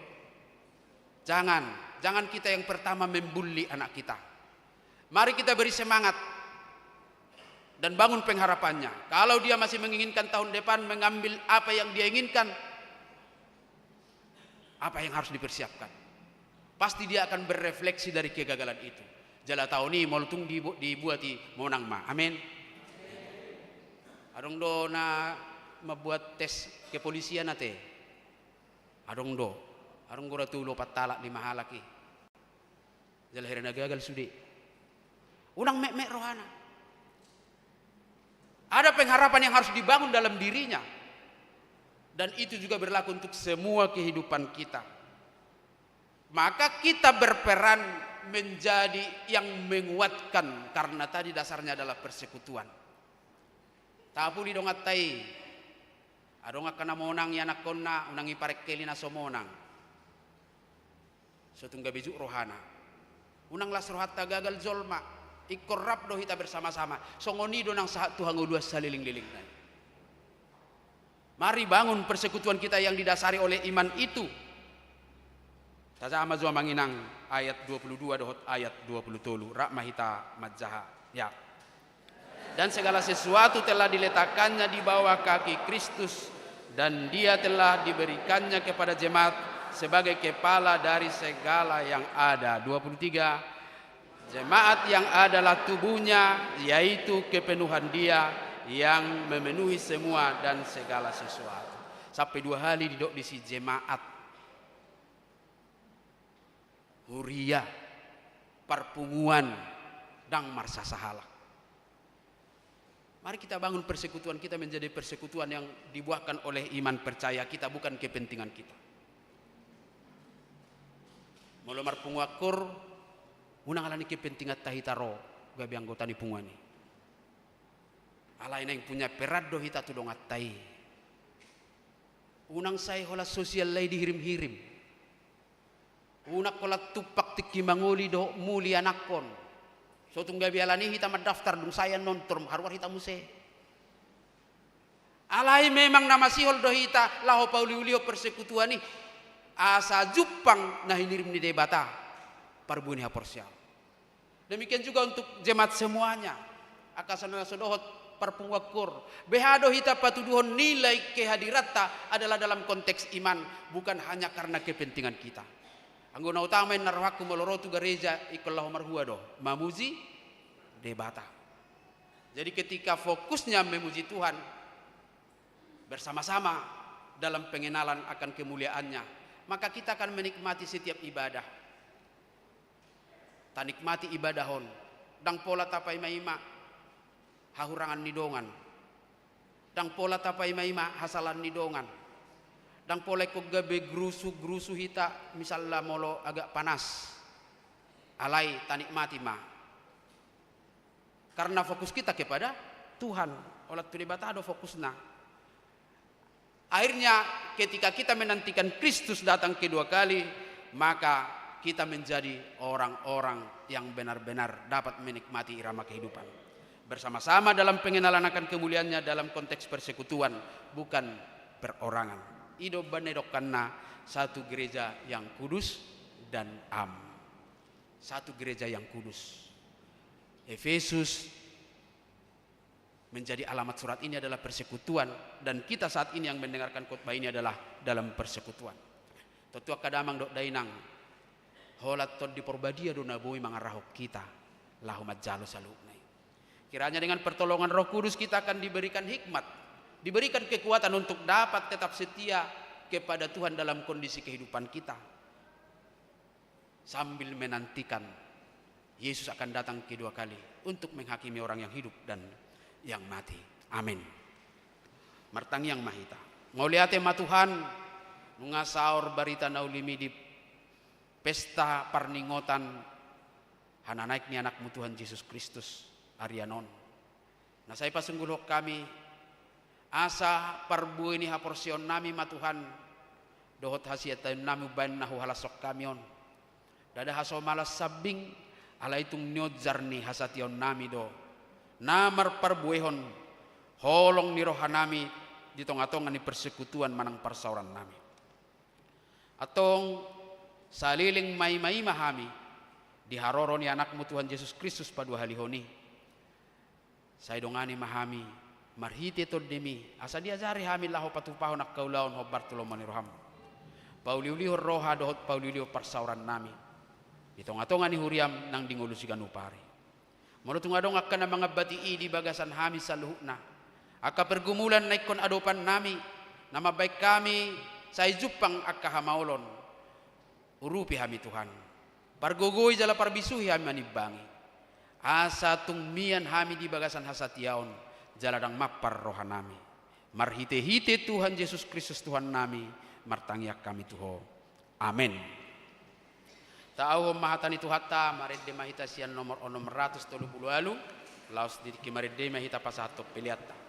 Jangan, jangan kita yang pertama membuli anak kita. Mari kita beri semangat dan bangun pengharapannya. Kalau dia masih menginginkan tahun depan mengambil apa yang dia inginkan, apa yang harus dipersiapkan? Pasti dia akan berefleksi dari kegagalan itu. Jala taon i molo tung dibu-, dibuat i, monang ma. Amin. Adong do na mambuat tes kepolisian ate. Adong do. Adong do ra tolu opat halak, lima halak i. Jala hira na gagal sude. Unang metmet rohana. Ada pengharapan yang harus dibangun dalam dirinya. Dan itu juga berlaku untuk semua kehidupan kita. Maka kita berperan menjadi yang menguatkan, karena tadi dasarnya adalah persekutuan. Tapuli donganta i. Adong angka na monang ianakhonna, unang iparengkeli na so monang. So tung gabe juk rohana. Unang las rohanta gagal jolma. Ingkon rap do hita bersama-sama. Songon i do nang sahat tu hangoluan salelenglelengna i. Mari bangun persekutuan kita yang didasari oleh iman itu. Tajaha ma jo, amang inang, ayat dua puluh dua dohot ayat dua puluh tolu. Rap ma hita manjaha. Ya. Dan segala sesuatu telah diletakkannya di bawah kaki Kristus, dan Dia telah diberikannya kepada jemaat sebagai kepala dari segala yang ada. Dua puluh tiga, jemaat yang adalah tubuhnya, yaitu kepenuhan Dia yang memenuhi semua dan segala sesuatu. Sampai dua hali didok disi jemaat. Huria, parpunguan, ndang marsasahalak. Mari kita bangun persekutuan kita menjadi persekutuan yang dibuahkan oleh iman percaya kita, bukan kepentingan kita. Molo marpunguan koor, unang ala ni kepentinganta hita ro gabe anggota ni punguan i. Alai naeng punya peran do hita tu donganta i. Unang sai holan sosial lai dihirim-hirim. Unang holan tumpak tingki mangoli dohot muli anakhon. So tung gabe ala ni hita mandaftar, dung sae annon tor haruar hita muse. Alai memang na masihol do hita laho pauliulihon persekutuan i, asa jumpang na hinirim ni Debata parbue ni haporseaon. Demikian juga untuk jemaat semuanya. Angka songon na so dohot parpunguan koor. Beha do hita patuduhon nilai kehadiranta adalah dalam konteks iman, bukan hanya karena kepentingan kita. Anggo na utama i, ninna rohangku, molo ro tu gareja ingkon laho marhua do, mamuji Debata. Jadi ketika fokusnya memuji Tuhan, bersama-sama dalam pengenalan akan kemuliaan-Nya, maka kita akan menikmati setiap ibadah. Tanikmati ibadah on. Ndang pola tapaima-ima hahurangan ni dongan. Ndang pola tapaima-ima hasalahan ni dongan. Ndang pola ingkon gabe grusu-grusu hita, misalna molo agak panas. Alai tanikmati ma. Karena fokus kita kepada Tuhan. Holan tu Debata do fokusna. Akhirnya, ketika kita menantikan Kristus datang kedua kali, maka kita menjadi orang-orang yang benar-benar dapat menikmati irama kehidupan. Bersama-sama dalam pengenalan akan kemuliaan-Nya dalam konteks persekutuan, bukan perorangan. I do umbahen na didokna satu gereja yang kudus dan am. Satu gereja yang kudus. Efesus menjadi alamat surat ini adalah persekutuan, dan kita saat ini yang mendengarkan khotbah ini adalah dalam persekutuan. Tontu angka damang dohot dainang, holan Tondi Porbadia do na boi mangarahon hita laho manjalo saluhutna i. Kiranya dengan pertolongan Roh Kudus kita akan diberikan hikmat, diberikan kekuatan untuk dapat tetap setia kepada Tuhan dalam kondisi kehidupan kita, sambil menantikan Yesus akan datang kedua kali untuk menghakimi orang yang hidup dan yang mati. Amin. Martangiang ma hita. Mauliate ma Tuhan, nunga saor barita na uli-uli di pesta parningotan hananaek ni Anak-Mu Tuhan Jesus Kristus arian on. Na sai pasunggulhon hami, asa parbue ni haporseaonnami ma Tuhan, dohot hasiataionnami umbahen na huhalashon hami on. Ndada hasomalan sambing, alai tung nionjar ni hasatiaonnami do na marparbuehon holong ni rohanami di tonga-tonga ni persekutuan manang parsaorannami. Antong saleleng maima-ima hami di haroro ni Anak-Mu Tuhan Jesus Kristus paduahalihon i. Sai dongani ma hami marhite Tondim i, asa diajari hami laho patupahon angka ulaon hombar tu lomo ni roham. Pauliulihon roha dohot pauliulihon parsaorannami di tonga-tonga ni huriam nang di ngolu siganup ari. Molo tung adong angka na mangambati i di bagasan hami saluhutna, angka pergumulan na ingkon adopannami, na mambahen hami sai jumpang angka hamaolon, Urupi hami Tuhan. Pargogoi jala parbisuhi hami manimbangi. Asa tung mian hami di bagasan hasatiaon, jala ndang mampar rohanami. Marhite-hite Tuhan Jesus Kristus Tuhannami, martangiang hami tu Ho. Amen. Taauhon ma hata ni Tuhanta, marende ma hita sian nomor onom ratus tolu pulu ualu, laos di tingki marende ma hita pasahathon peleanta.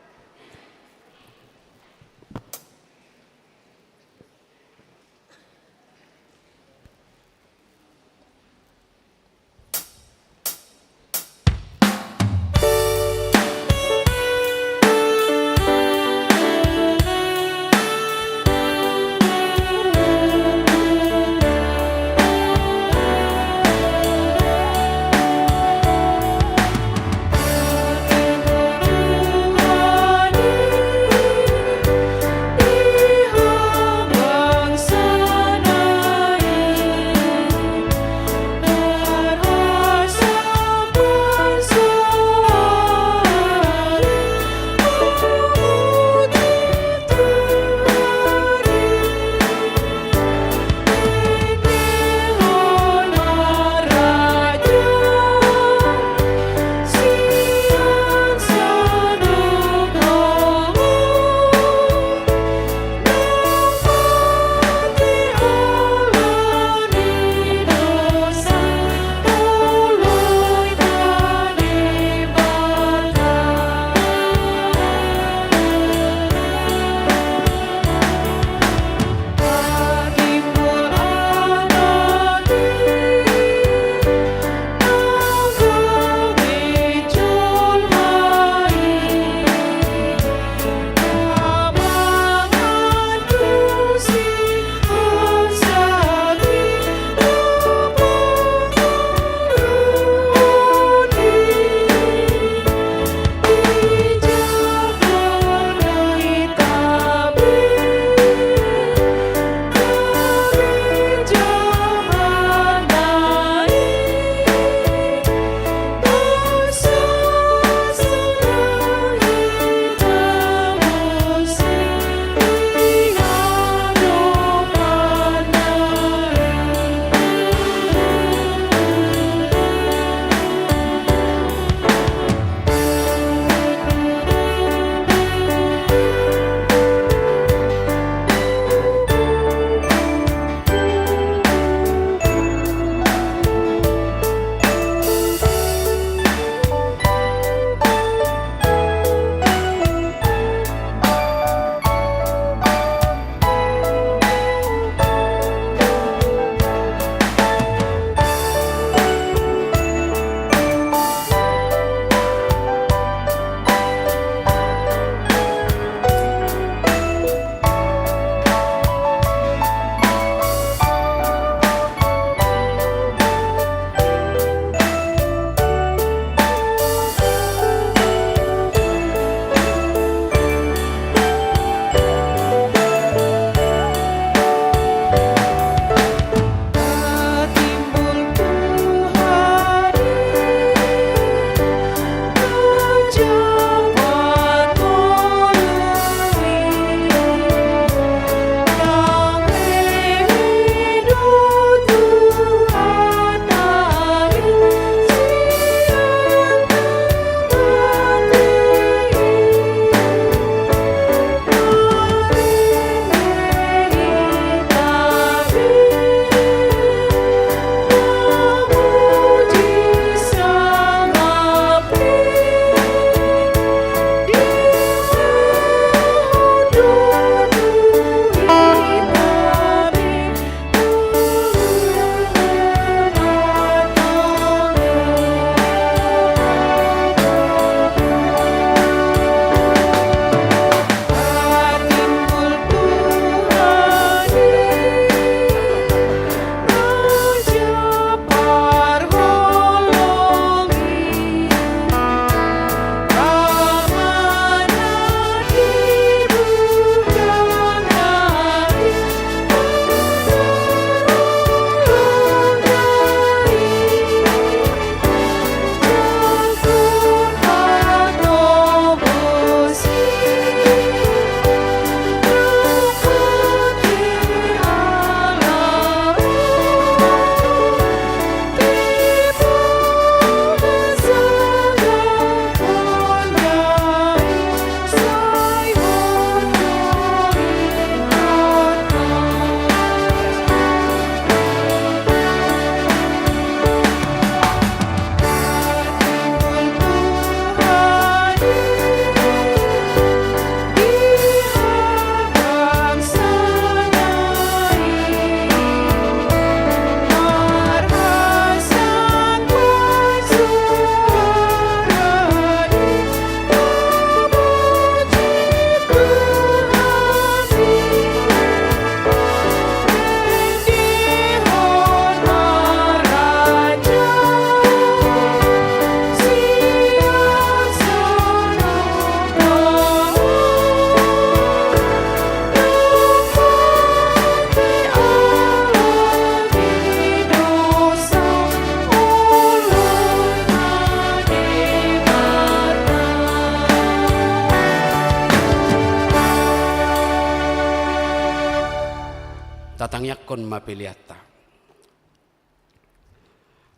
Tatangiangkon ma peleanta.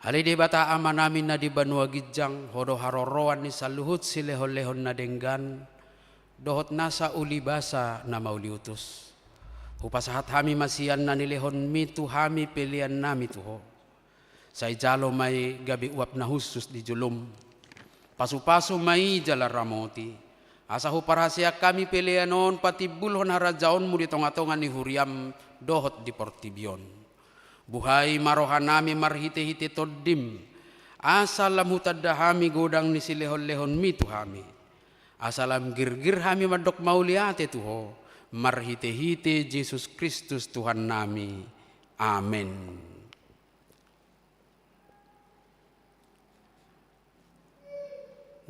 Ale Debata Amanami na di banua ginjang, Ho do haroroan ni saluhut silehonlehon na denggan dohot nasa ulibasa na mauliutus. Hupasahat hami ma sian na nilehonMi tu hami peleannami tu Ho. Sai jalo ma i gabe uap na hushus di jolom. Pasupasu ma i jala ramoti, asa huparhaseang hami pelean on patimbulhon harajaonMu di tongatonga ni huriaM dohot di portibi on. Buhai ma rohanami marhitehite TondiM, asa lam hutanda hami godang ni silehonlehonMi tu hami, asa lam girgir hami mandok mauliate tu Ho, marhitehite Jesus Kristus Tuhannami. Amen.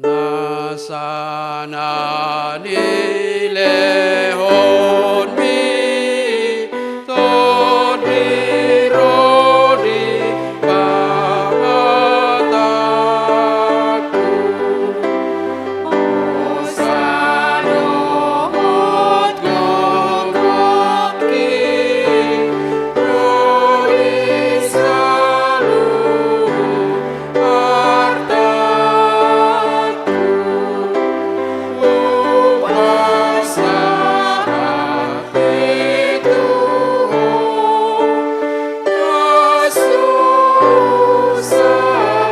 Nasa na nilehonMi Tondi ro di pamatangku, hosa dohot gogongki ro di saluhut artangku, hupasahat i tu Ho na so sahat.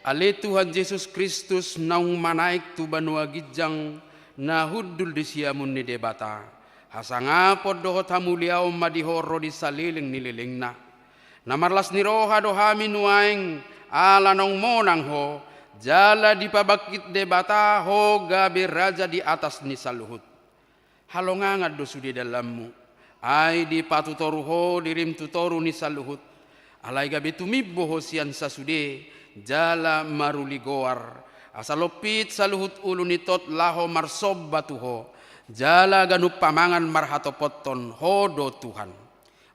Ale Tuhan Jesus Kristus, naung manaek tu banua ginjang na hundul di siamun ni Debata, hasangapon dohot hamuliaon ma di Ho ro di saleleng ni lelengna. Na marlas ni roha do hami nuaeng, ala naung monang Ho, jala dipabangkit Debata Ho gabe Raja di atas ni saluhut. Halongangan do sude dalanMu, ai dipatutoru Ho diriM tu toru ni saluhut. Alai gabe tumimbo Ho sian sasude, jala maruli goar, asa lompit saluhut ulu ni tot laho marsomba tu Ho, jala ganup pamangan marhatopothon Ho do Tuhan.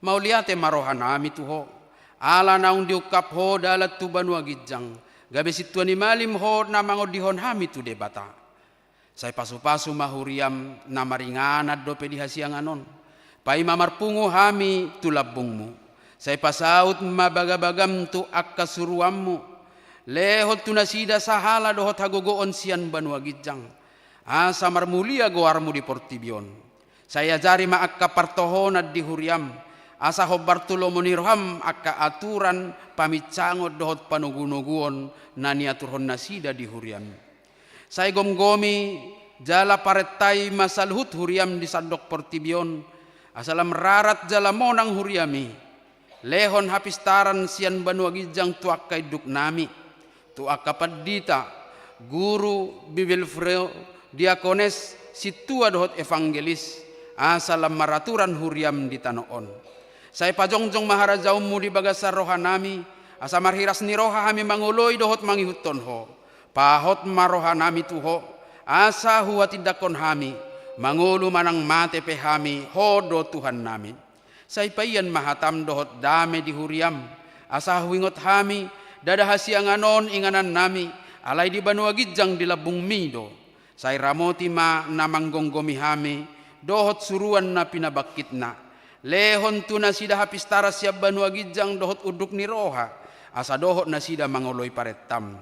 Mauliate ma rohanami tu Ho, ala naung diungkap Ho dalan tu banua ginjang, gabe sintua ni malim Ho na mangondihon hami tu Debata. Sai pasupasu ma huriaM na maringanan dope di hasiangan on. Paima marpungu hami tu lambungMu. Sai pasaut ma bagabagaM tu angka suruanMu. Lehon tu nasida sahala dohot hagogoon sian banua ginjang, asa marmulia goarMu di portibi on. Sai ajari ma angka partohonan di huriaM, asa hombar tu lomo ni rohaM angka aturan, paminsangon dohot panogunoguon na niaturhon nasida di huriaM. Sai gomgomi jala parentai ma saluhut huriaM di sandok portibi on, asa lam rarat jala monang huriaM i. Lehon hapistaran sian banua ginjang tu angka induknami, tu angka pandita, guru, bibelvrouw, diakones, sintua dohot evangelis, asa lam maraturan huriaM di tano on. Sai pajongjong ma harajaonMu di bagasan rohanami, asa marhiras ni roha hami mangoloi dohot mangihuthon Ho. Pahot ma rohanami tu Ho, asa huhatindangkon hami, mangolu manang mate pe hami, Ho do Tuhannami. Sai paian ma hataM dohot dame di huriaM, asa huingot hami, ndada hasiangan on inganannami, alai di banua ginjang di lambungMi do. Sai ramoti ma na manggomgomi hami, dohot suruan na pinabangkitna. Lehon tu nasida hapistaran sian banua ginjang dohot unduk ni roha, asa dohot nasida mangoloi parentaM.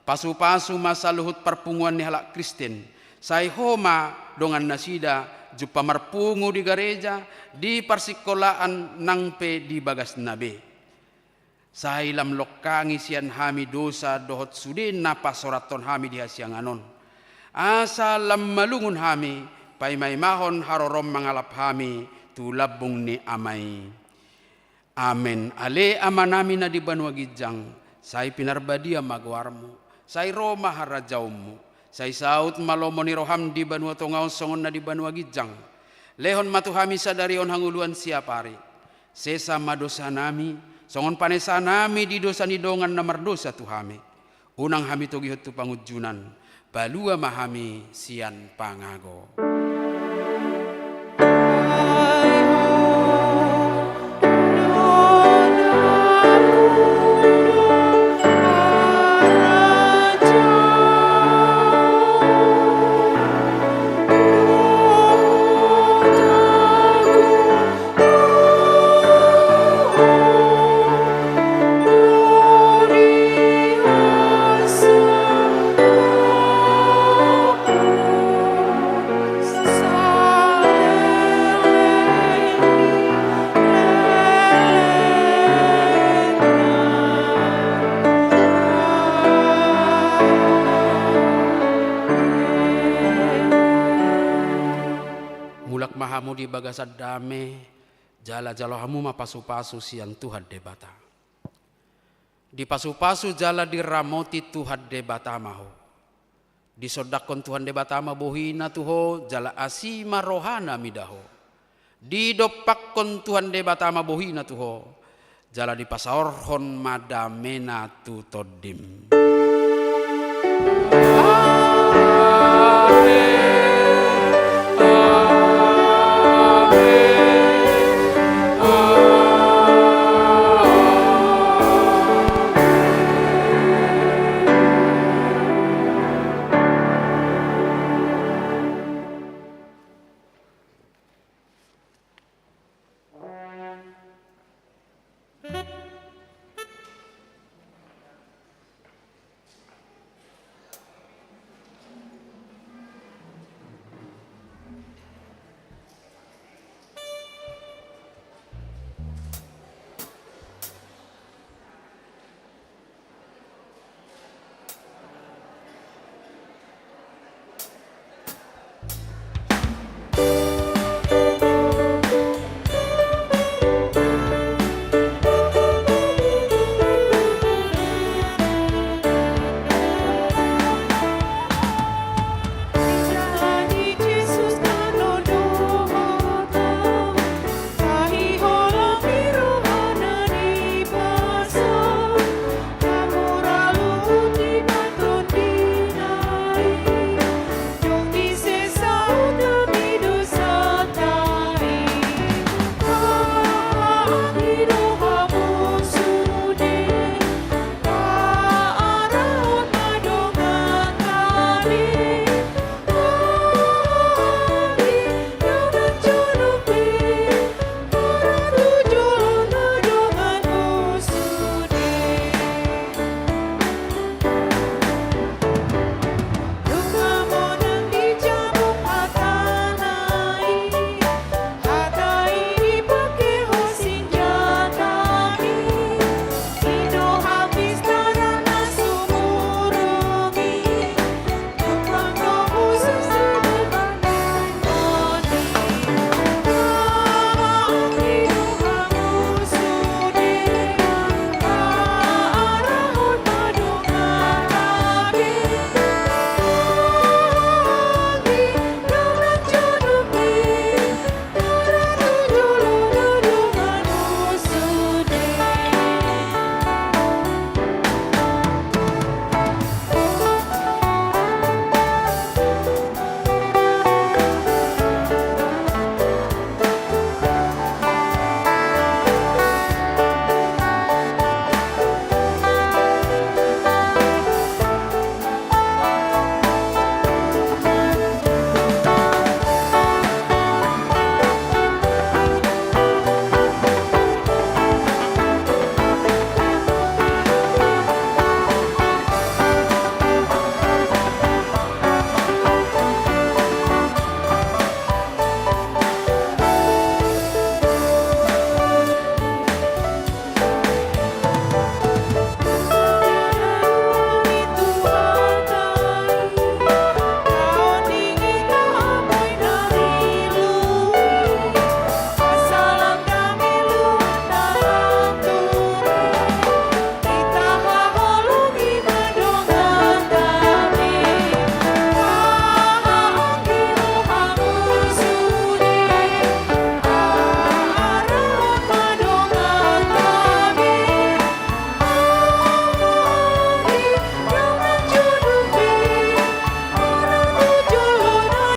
Pasupasu ma saluhut parpunguan ni halak Kristen, sai Ho ma dongan nasida, jumpa marpungu di gareja, di parsingkolaan nang pe di bagasna be. Sai lam longkangi sian hami dosa dohot sude na pasorathon hami di hasiangan on. Asa lam malungun hami, paimaimahon haroroM mangalap hami tu lambung ni Ama i. Amen. Ale Amanami na di banua ginjang, sai pinarbadia ma goarMu, sai ro ma harajaonMu, sai saut ma lomo ni rohaM di banua tonga on songon na di banua ginjang. Lehon ma tu hami sadari on hangoluan siapari. Sesa ma dosanami, songon panesanami di dosa ni dongan na mardosa tu hami. Unang hami togihon tu pangunjunan, palua ma hami sian pangago. hamu di bagasan dame, jala jalo hamu ma pasupasu sian Tuhan Debata. Dipasupasu jala diramoti Tuhan Debata ma ho. Disondangkon Tuhan Debata ma bohina tu ho, jala asi ma rohana mida ho. Didompakkon Tuhan Debata ma bohina tu ho, jala dipasaorhon ma damena tu tondim.